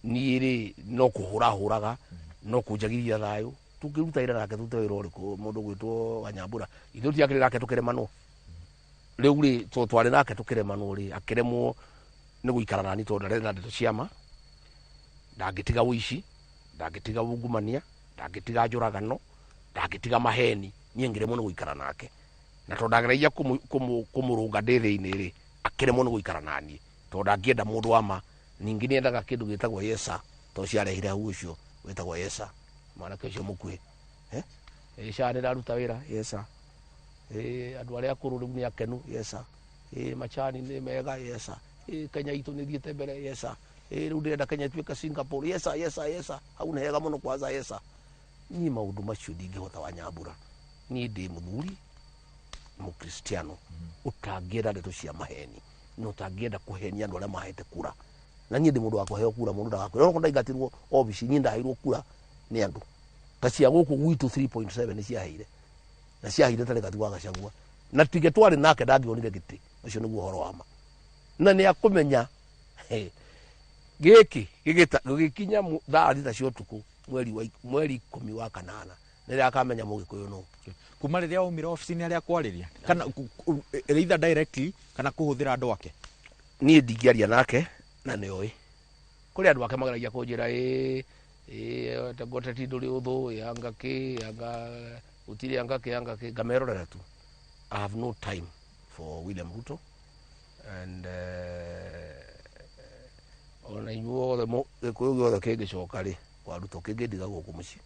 Niĩ rĩ, no kũhũra hũraga, no kũnjagithia thayũ. Tũngĩruta wĩra nake, tũrute wĩra ũrĩkũ? Mũndũ gwĩtwo Wanyambura, ithuĩ tũtiakĩrĩ nake tũkĩremanwo. Rĩu rĩ, to twarĩ nake tũkĩremanwo rĩ, akĩremwo nĩ gũikara nani tondũ ndarenda ndeto cia ma. Ndangĩtiga ũici, ndangĩtiga ungumania, ndangĩtiga njũragano, ndangĩtiga maheni. Niĩ ngĩremwo nĩ gũikara nake, na tondũ ndageragia kũmũrũnga ndĩ thĩinĩ rĩ, akĩremwo nĩ gũikara naniĩ tondũ ndangĩenda mũndũ wa ma. Ningĩ nĩendaga kĩndũ gĩtagwo yesa, tondũ ciarehire hau ũcio wĩtagwo yesa, mwanake ũcio mũkuhĩ. Eh? Ĩ, SHA nĩ ĩraruta wĩra? Yesa. Ĩ, andũ arĩa akũrũ rĩu nĩ akenu? Yesa. Ĩ, macani nĩ mega? Yesa. Ĩ, Kenya itũ nĩ thiĩte mbere? Yesa. Ĩ, rĩu ndĩrenda Kenya ĩtuĩke Singapore? Yesa, yesa, yesa. Hau nĩ hega mũno kwanza, yesa. Niĩ maũndũ macio ndingĩhota, Wanyambura. Niĩ ndĩ mũthuri mũkristiano ũtangĩenda ndeto cia maheni na ũtangĩenda kũhenia andũ arĩa mahete kura. Na niĩ ndĩ mũndũ wa kũheo kura, mũndũ ndagakwĩra onokorwo ndaingatirwo obici. Niĩ ndaheirwo kura nĩ andũ ta cia gũkũ gwitũ 3.7 nĩ ciaheire, na ciaheire tarĩ Rigathi wa Gachagua, na tige twarĩ nake ndangĩonire gĩtĩ. Ũcio nĩguo ũhoro wa ma, na nĩ akũmenya. He, gĩkĩ gĩgĩkinya thaa 6 cia ũtukũ, mweri 10 wa kanana, nĩrĩa akamenya mũgĩkũyũ nũ. Kuma rĩrĩa waumire obici-inĩ, arĩa kwarĩria kana either directly kana kũhũthĩra andũ ake? Niĩ ndingĩaria nake na nĩ oĩ kũrĩ andũ ake mageragia kũnjĩra ĩ ĩ ngoteti ndũrĩ ũthũ ĩ, anga kĩ, anga gũtirĩ, anga kĩ, anga kĩ, ngamerorera tu. I have no time for William Ruto and ona inyuothe gĩkũyũ gĩothe kĩngĩcoka rĩ kwa Ruto, kĩngĩndiga gũkũ mũciĩ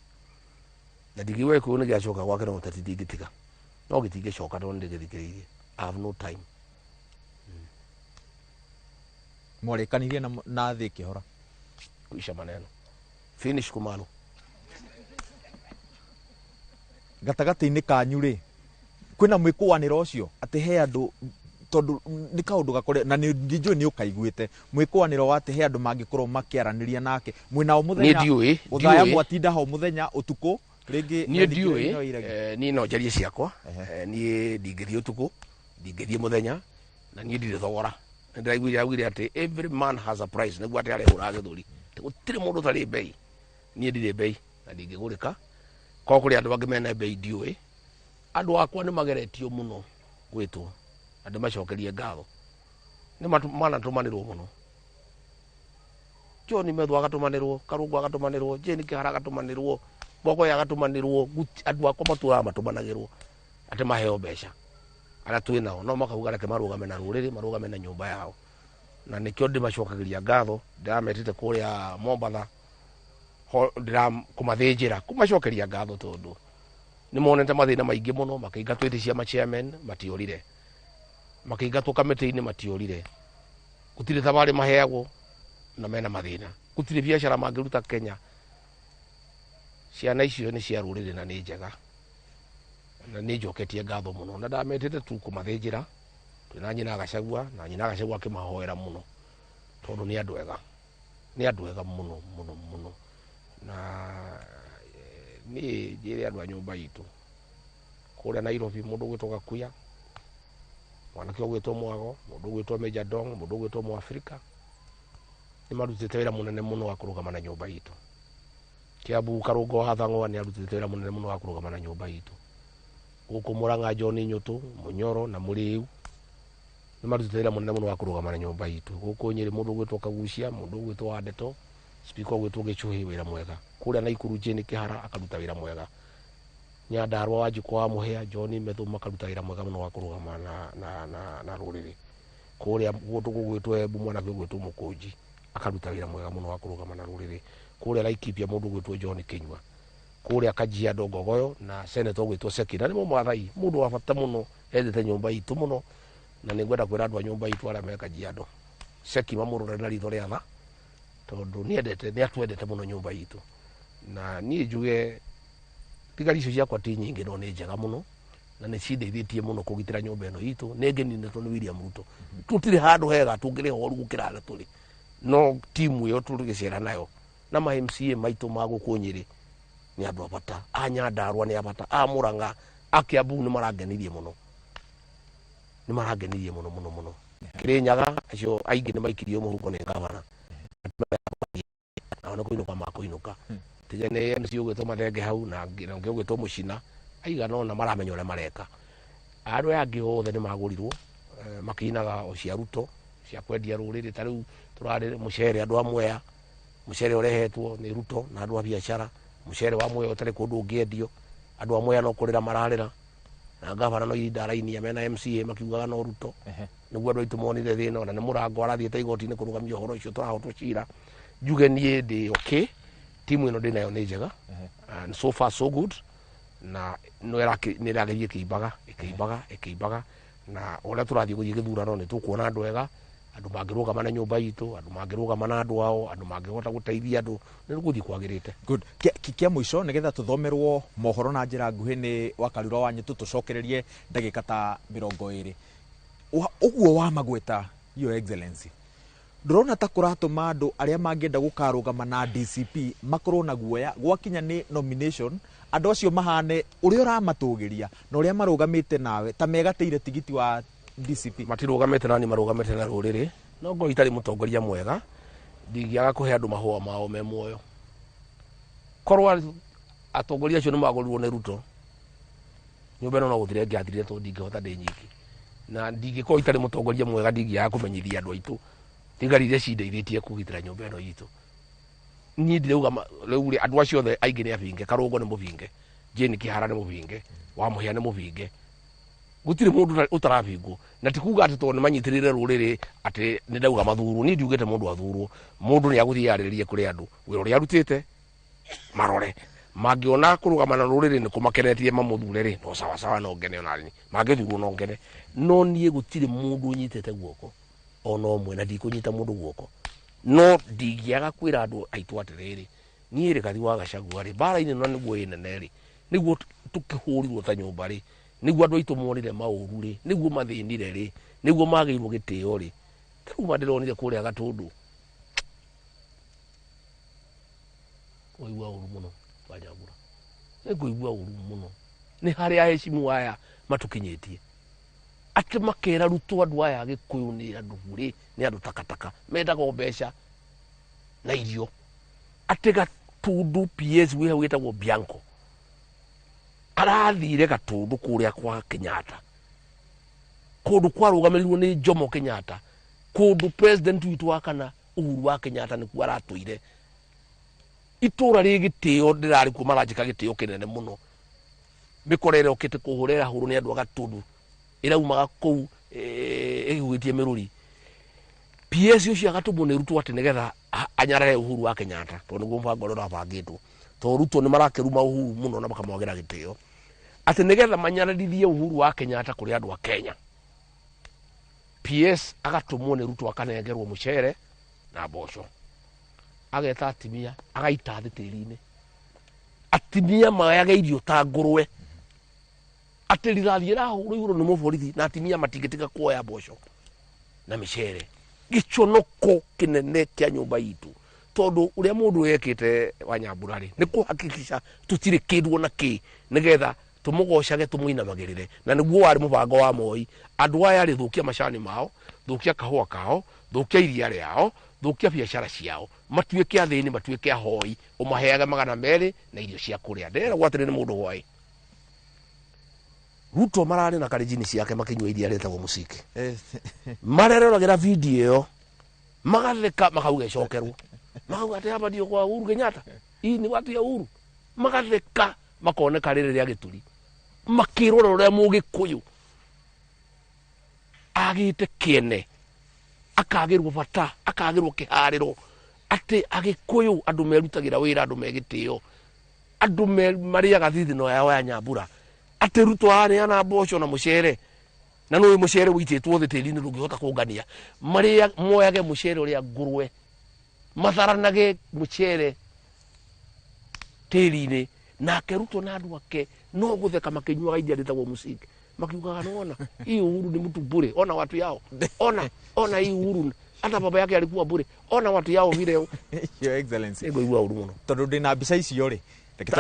na ndingiuga gĩkũyũ nĩ gĩacoka gwake na ũteti ndingĩtiga, no gĩtingĩcoka tondũ nĩ ndĩgĩthikĩrĩirie. I have no time. Mwarĩkanirie na thĩ ĩkĩhora? Kuisha maneno, finish kumalo. Gatagatĩ-inĩ kanyu rĩ, kwĩna mwĩkũanĩro ũcio atĩ he andũ, tondũ nĩ kaũndũ gakore na nĩ njũĩ nĩ ũkaiguĩte, mwĩkũanĩro wa atĩ he andũ mangĩkorwo makĩaranĩria nake mwĩnao mũthenya? Niĩ ndiũĩ, ũthaya ndiũĩ. Mwatinda ho mũthenya ũtukũ rĩngĩ? Niĩ ndiũĩ. No iregi. Niĩ no njarie ciakwa. Niĩ ndingĩthiĩ ũtukũ, ndingĩthiĩ mũthenya, na niĩ ndirĩ thogora. Nĩndĩraiguire augire atĩ every man has a price, nĩguo atĩ arehũra gĩthũri. Atĩ gũtirĩ mũndũ ũtarĩ mbei. Niĩ ndirĩ mbei na ndingĩgũrĩka. Korwo kũrĩ andũ angĩ mena mbei, ndiũĩ. Andũ akwa nĩ mageretio mũno gwĩtwo na ndĩmacokerie ngatho, nĩ manatũmanĩrwo mũno. John Methu agatũmanĩrwo, Karũngũ agatũmanĩrwo, Jane Kĩhara agatũmanĩrwo, Mbogoya agatũmanĩrwo. Andũ akwa matũraga matũmanagĩrwo atĩ maheo mbeca. Arĩa twĩ nao no makauga reke marũgame na rũrĩrĩ, marũgame na nyũmba yao, na nĩkĩo ndĩmacokagĩria ngatho. Ndĩrametĩte kũrĩa Mombatha ho ndĩra kũmathĩnjĩra, kũmacokeria ngatho, tondũ nĩ monete mathĩna maingĩ mũno. Makĩingatwo itĩ cia machairman matiorire, makĩingatwo kamĩtĩ-inĩ matiorire, gũtirĩ thabarĩ maheagwo na mena mathĩna, gũtirĩ biacara mangĩruta Kenya. Ciana icio nĩ cia rũrĩrĩ na nĩ njega na nĩ njoketie ngatho mũno na ndametĩte tu kũmathĩnjĩra twĩna nyina Gachagua na nyina Gachagua akĩmahoera mũno tondũ nĩ andũ ega, nĩ andũ ega mũno mũno mũno. Na niĩ njĩre andũ a nyũmba itũ kũrĩa Nairobi, mũndũ ũgwĩtwo Gakuya, mwanake ũgwĩtwo Mwago, mũndũ ũgwĩtwo Major Dong, mũndũ ũgwĩtwo Mwafrika, nĩ marutĩte wĩra mũnene mũno wa kũrũgama na nyũmba itũ. Kiambu Karũngo wa Thang'wa nĩ arutĩte wĩra mũnene mũno wa kũrũgama na nyũmba itũ. Gũkũ Murang'a John Nyũtũ, Mũnyoro na Mũrĩu nĩ marutĩte wĩra mũnene mũno wa kũrũgama na nyũmba itũ. Gũkũ Nyĩrĩ mũndũ ũgwĩtwo Kagucia, mũndũ ũgwĩtwo Wandeto, speaker ũgwĩtwo Gĩchũhĩ, wĩra mwega. Kũrĩa Naikuru Jane Kĩhara akaruta wĩra mwega. Nyandarua wa Njukũ wa Mũhĩa, John Methu makaruta wĩra mwega mũno wa kũrũgama na rũrĩrĩ. Kũrĩa kũndũ gũgwĩtwo Embu mwanake ũgwĩtwo Mũkũnji akaruta wĩra mwega mũno wa kũrũgama na rũrĩrĩ. Kũrĩa Laikipia mũndũ ũgwĩtwo John Kĩnyua. Kũrĩa Kajiado Ngogoyo na senator ũgwĩtwo Seki, na nĩmo Maathai, mũndũ wa bata mũno, endete nyũmba itũ mũno, na nĩ ngwenda kwĩra andũ a nyũmba itũ arĩa me Kajiado, Seki mamũrore na ritho rĩa tha, tondũ nĩ atwendete mũno nyũmba itũ. Na niĩ njuge thigari icio ciakwa ti nyingĩ no nĩ njega mũno na nĩ cindeithĩtie mũno kũgitĩra nyũmba ĩno itũ. Nĩ ngeninĩtwo nĩ William Ruto. Tũtirĩ handũ hega tũngĩrĩha ũru gũkĩra harĩa tũrĩ, no timu ĩyo tũgĩcera nayo na ma MCA maitũ ma gũkũ Nyĩrĩ nĩ andũ a bata, a Nyandarua nĩ a bata, a Murang'a, a Kiambu nĩ marangenirie mũno, nĩ marangenirie mũno mũno mũno. Kĩrĩnyaga acio aingĩ nĩ maikirio mũhuko nĩ gavana, nao nĩ kũinũka makũinũka. Tiga nĩ MC ũgwĩtwo Mathenge hau na ũngĩ ũgwĩtwo Mũcina, aigana ũna maramenya ũrĩa mareka. Andũ aya angĩ othe nĩ magũrirwo, makĩinaga o cia Ruto cia kwendia rũrĩrĩ. Ta rĩu tũrarĩ mũcere andũ a Mwea, mũcere ũrehetwo nĩ Ruto na andũ a biacara, mũcere wa Mwea ũtarĩ kũndũ ũngĩendio, andũ a Mwea no kũrĩra mararĩra, na gavana no irinda arainia mena MCA makiugaga no Ruto. Nĩguo andũ aitũ monire thĩna, ona nĩ mũrango arathiĩte igoti-inĩ kũrũgamia ũhoro ũcio, tũrahotwo cira. Njuge niĩ ndĩ okay, timu ĩno ndĩ nayo nĩ njega and so far so good, na no nĩ ĩrageria ĩkĩimbaga ĩkĩimbaga ĩkĩimbaga, na ũrĩa tũrathiĩ gũthiĩ gĩthurano nĩ tũkuona andũ ega, andũ mangĩrũgama na nyũmba itũ, andũ mangĩrũgama na andũ ao, andũ mangĩhota gũteithia andũ, nĩ gũthiĩ kwagĩrĩte. Good. Kĩa mũico nĩgetha tũthomerwo mohoro na njĩra nguhĩ nĩ Wakarura wa Nyũtũ, tũcokererie ndagĩka ta 20. Ũguo wa magweta Your Excellency, ndũrona ta kũratũma andũ arĩa mangĩenda gũkarũgama na DCP makorwo na guoya gwakinya nĩ nomination, andũ acio mahane ũrĩa ũramatũgĩria na ũrĩa marũgamĩte nawe ta megatĩire tigiti wa DCP? Matirũgamĩte nani, marũgamĩte na rũrĩrĩ. No ngorwo itarĩ mũtongoria mwega, ndingĩaga kũhe andũ mahũa mao me muoyo. Korwo atongoria acio nĩ magũrirwo nĩ Ruto, nyũmba ĩno no gũthira ĩngĩathirire, tondũ ndingĩhota ndĩ nyiki, na ndingĩkorwo itarĩ mũtongoria mwega, ndingĩaga kũmenyithia andũ aitũ thigari iria cindeithĩtie kũgitĩra nyũmba ĩno itũ. Niĩ ndirauga rĩu rĩ, andũ acio othe aingĩ nĩ abinge. Karũngo nĩ mũbinge, Jane Kĩhara nĩ mũbinge, Wamũhĩa nĩ mũbinge, gũtirĩ mũndũ ũtarabingwo. Na ti kuga atĩ tondũ nĩ manyitĩrĩire rũrĩrĩ atĩ nĩ ndauga mathurwo. Niĩ ndiugĩte mũndũ athurwo, mũndũ nĩ agũthiĩ yarĩrĩrie kũrĩ andũ wĩra ũrĩa arutĩte, marore mangĩona kũrũgama na rũrĩrĩ nĩ kũmakenetie mamũthure rĩ, no sawa sawa, no ngene ona niĩ mangĩthurwo no ngene. No niĩ gũtirĩ mũndũ ũnyitĩte guoko ona ũmwe, na ndikũnyita mũndũ guoko. No ndingĩaga kwĩra andũ aitũ atĩrĩrĩ, niĩ Rigathi wa Gachagua rĩ, mbara-inĩ ĩno nĩguo ĩ nene rĩ, nĩguo tũkĩhũrirwo ta nyũmba rĩ, nĩguo andũ aitũ monire maũru rĩ, nĩguo mathĩnire rĩ, nĩguo magĩirwo gĩtĩo rĩ. Ta rĩu ma ndĩronire kũrĩa Gatũndũ, ngũigua ũru mũno Wanyambura, nĩ ngũigua ũru mũno nĩ harĩa aheshimu aya matũkinyĩtie, atĩ makera Ruto andũ aya Gĩkũyũ nĩ andũ burĩ, nĩ andũ takataka, mendaga o mbeca na irio. Atĩ Gatundu PS wĩ hau wĩtagwo Bianco arathire Gatundu kũrĩa kwa Kenyatta, kũndũ kwarũgamĩrĩirwo nĩ Jomo Kenyatta, kũndũ president witũ wa kana Uhuru wa Kenyatta nĩkuo aratũire. Itũra rĩ gĩtĩo ndĩrarĩ kuo, maranjĩka gĩtĩo kĩnene mũno. Mĩkora ĩrĩa ũkĩte kũhũra ĩrahũrwo nĩ andũ a Gatundu, ĩraumaga kũu ĩhuhĩtie mĩrũri. PS ũcio agatũmwo nĩ Ruto atĩ nĩgetha anyarare Uhuru wa Kenyatta, tondũ nĩguo mũbango ũrĩa ũrabangĩtwo, tondũ Ruto nĩ marakĩruma Uhuru mũno na makamwagĩra gĩtĩo, atĩ nĩgetha manyararithie Uhuru wa Kenyatta kũrĩ andũ a Kenya. PS agatũmwo nĩ Ruto akanengerwo mũcere na mboco, ageta atimia agaita thĩ tĩri-inĩ. Atimia mayage irio ta ngũrwe. Atĩ rithathi ĩrahũrwo igũrũ nĩ mũborithi na atimia matingĩtiga kuoya mboco na mĩcere. Gĩconoko kĩnene kĩa nyũmba itũ, tondũ ũrĩa mũndũ ekĩte wa Nyambura rĩ, nĩ kũhakikisha tũtirĩ kĩndũ ona kĩ, nĩgetha tũmũgocage tũmũinamagĩrĩre. Na nĩguo warĩ mũbango wa Moi. Andũ aya rĩ, thũkia macani mao, thũkia kahũa kao, thũkia iria rĩao, thũkia biacara ciao, matuĩke athĩni, matuĩke ahoi, ũmaheage 200 na irio cia kũrĩa. Ndĩreragwo atĩrĩ nĩ mũndũ hwaĩ Ruto mararĩ na karenjini ciake makĩnyua iria rĩtagwo mũciki, mareroragĩra video ĩyo magatheka, makauga ĩcokerwo, makauga atĩ hapa ndio kwa Uhuru Kenyatta, hii ni watu ya Uhuru, magatheka makoneka rĩrĩ rĩa gĩturi, makĩrora ũrĩa Mũgĩkũyũ agĩte kĩene, akagĩrwo bata, akagĩrwo kĩharĩro, atĩ Agĩkũyũ andũ merutagĩra wĩra, andũ me gĩtĩo, andũ marĩaga thithino yao ya Nyambura. Atĩ Ruto araneana mboco na mũcere, na nũĩ mũcere ũitĩtwo thĩ tĩri-inĩ ndũngĩhota kũngania, marĩa moyage mũcere ũrĩa ngũrwe, matharanage mũcere tĩri-inĩ, nake Ruto na andũ ake no gũtheka makĩnyuaga iria rĩtagwo mũcinga, makiugaga nona hii Uhuru ni mtu bure, ona watu yao, ona ona hii Uhuru hata baba yake alikuwa bure, ona watu yao vile. Your Excellency, Nĩngũigua ũru mũno. Tondũ ndĩna mbica icio rĩ, reke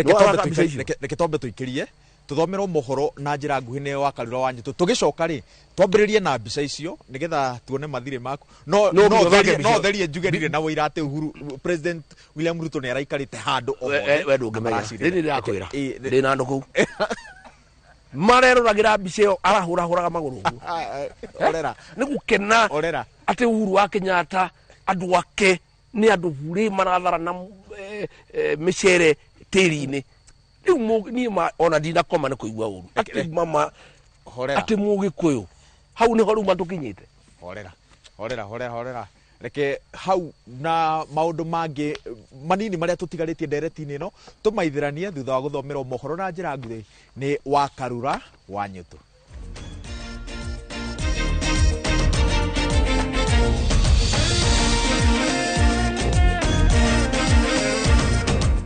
nĩwarora mbica icio? Reke twambe tũikĩrie tũthomerwo mohoro na njĩra nguhĩ nĩ wa Karura wa Nyitũ, tũgĩcoka rĩ twambĩrĩrie na mbica icio nĩgetha tuone mathirĩ maku. No No no nginya ũthake therie mbica no ĩyo. Therie njuge ndirĩ na ũira atĩ Uhuru, President William Ruto nĩ araikarĩte handũ o We hothe we ndũngĩmenya. aracirĩra. Rĩrĩ ndĩrakwĩra, ndĩna andũ kũu mareroragĩra mbica ĩyo arahũrahũraga magũrũ ũguo. Ah, ah, orera. Nĩ gũkena. Orera. Atĩ Uhuru wa Kenyatta andũ ake nĩ andũ burĩ maratharana mĩcere tĩri-inĩ. Rĩu niĩ ona ndinakoma nĩ kũigua ũru atĩ mama Horera. Atĩ Mũgĩkũyũ hau nĩho rĩu matũkinyĩte. Horera, horera, horera, horera. Reke hau na maũndũ mangĩ manini marĩa tũtigarĩtie ndereti-inĩ ĩno tũmaithĩranie thutha wa gũthomerwo mohoro na njĩra nguhĩ nĩ wa Karura wa Nyũtũ.